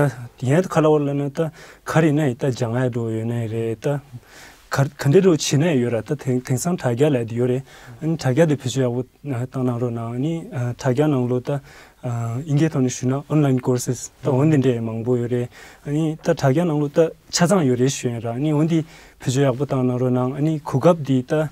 ཡང་ཁ་ལ་བ་ལ་ན་ད་ག་རེ་ན་ཡི་ད་སྦྱང་ཡ་འགྲོ་ཡོད་ན་རེད། ད་ག་ག་འདྲ་འགྲོ་བྱེད་ན་ཡོད་ར། ད་དེང་དེང་སང་དྲ་རྒྱ་ལ་དེ་ཡོད་རེད། ཨ་ནི་དྲ་རྒྱ་དེ་བེད་སྤྱོད་ཡག་པོ་བཏང་གནང་རོགས་གནང་། ཨ་ནི་ཨ་དྲ་རྒྱ་ནང་ལོ་ད་ཨ་དབྱིན་སྐད་ཐོག་ནས་ཞུས་ན་online courses ད་འོ་འདི་འདྲས་མང་པོ་ཡོད་རེད། ཨ་ནི་ད་དྲ་རྒྱ་ནང་ལོ་ད་ཆ་ཚང་ཡོད་རེད་ཞུ་ཡིན་ར། ཨ་ནི་འོ་འདི་བེད་སྤྱོད་ཡག་པོ་བཏང་གནང་རོགས་གནང་། ཨ་ནི་གོ་སྐབས་འདི་ད།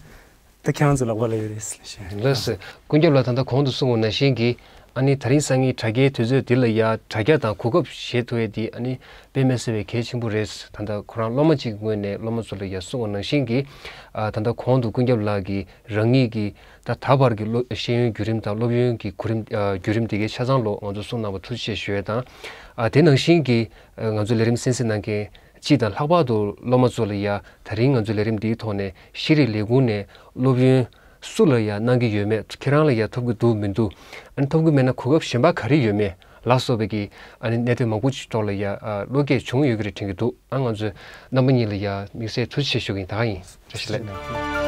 ད་ཁྱེད་རང་ཚོ་ལག་པ་ལ་ཡོད་རེད་ཟེར་ནས་བཤད། ལགས་སོ། ཀུན་ཁྱབ་ལགས་ད་ལྟ་གོང་དུ་གསུངས་པ་ནང་བཞིན་གྱི་ཨ་ནི་ད་རིང་སང་ཉིན་དྲ་རྒྱའི་དུས་ཚོད་འདི་ལ་ཡ་དྲ་རྒྱ་དང་གོ་སྐབས་བཞེས་ཐུབ་ཡས་འདི་ཨ་ནི་དཔེ་མི་སྲིད་པའི་གལ་ཆེན་པོ་རེད། ད་ལྟ་ཁོ་རང་སློབ་མ་གཅིག་གི་ངོས་ནས་སློབ་མ་ཚོ་ལ་ཡ་གསུངས་པ་ནང་བཞིན་གྱི་ཨ་ད་ལྟ་གོང་དུ་ཀུན་ཁྱབ་ལགས་ཀྱིས་རང་ཉིད་ཀྱི་ད་ད་བར་གྱི་སློབ་ཤེས་ཡོན་བརྒྱུད་རིམ་དང་སློབ་ཡོན་གྱི་གོ་རིམ་ཨ་བརྒྱུད་རིམ་དེ་གའི་ཆ་ཚང་ལོ་ང་ཚོ་གསུངས་གནང་བ་ཐུགས་རྗེ་ཆེ་ཞུ་ཡས་དང་། ཨ་དེ་ནང་བཞིན་གྱི་ཨ་ང་ཚོའི་ལས་རིམ་གསན་གཟིགས་གནང་མཁན་སྤྱི་དང་ལྷག་པར་དུ་སློབ་མ་ཚོ་ལ་ཡ་ད་རིང་ང་ཚོའི་ལས་རིམ་འདིའི་ཐོག་ནས་ཤེས་རིག་ལས་ཁུངས་ནས་སློབ་ཡོན་སུ་ལ་ཡ་གནང་གི་ཡོད་མེད། ཁྱེད་རང་ལ་ཡ་ཐོབ་ཀྱི་འདུག་མི་འདུག་ཨ་ནི་ཐོབ་ཀྱི་མེད་ན་གོ་སྐབས་གཞན་པ་ག་རེ་ཡོད་མེད། ལ་སོགས་པའི་གི་ཨ་ནི་གནད་དོན་མང་པོ་ཅིག་ཐོག་ལ་ཡ་ཨ་བློ་སྐྱེད་བྱུང་ཡོད་ཀྱི་རེད་དྲན་གྱི་འདུག་ཨ་ང་ཚོས་རྣམ་པ་གཉིས་ལ་ཡ་དམིགས་བསལ་ཐུགས་རྗེ་ཆེ་ཞུ་གི་ཡིན། ད་ག་ཡིན། བཀྲ་ཤིས་བདེ་ལེགས།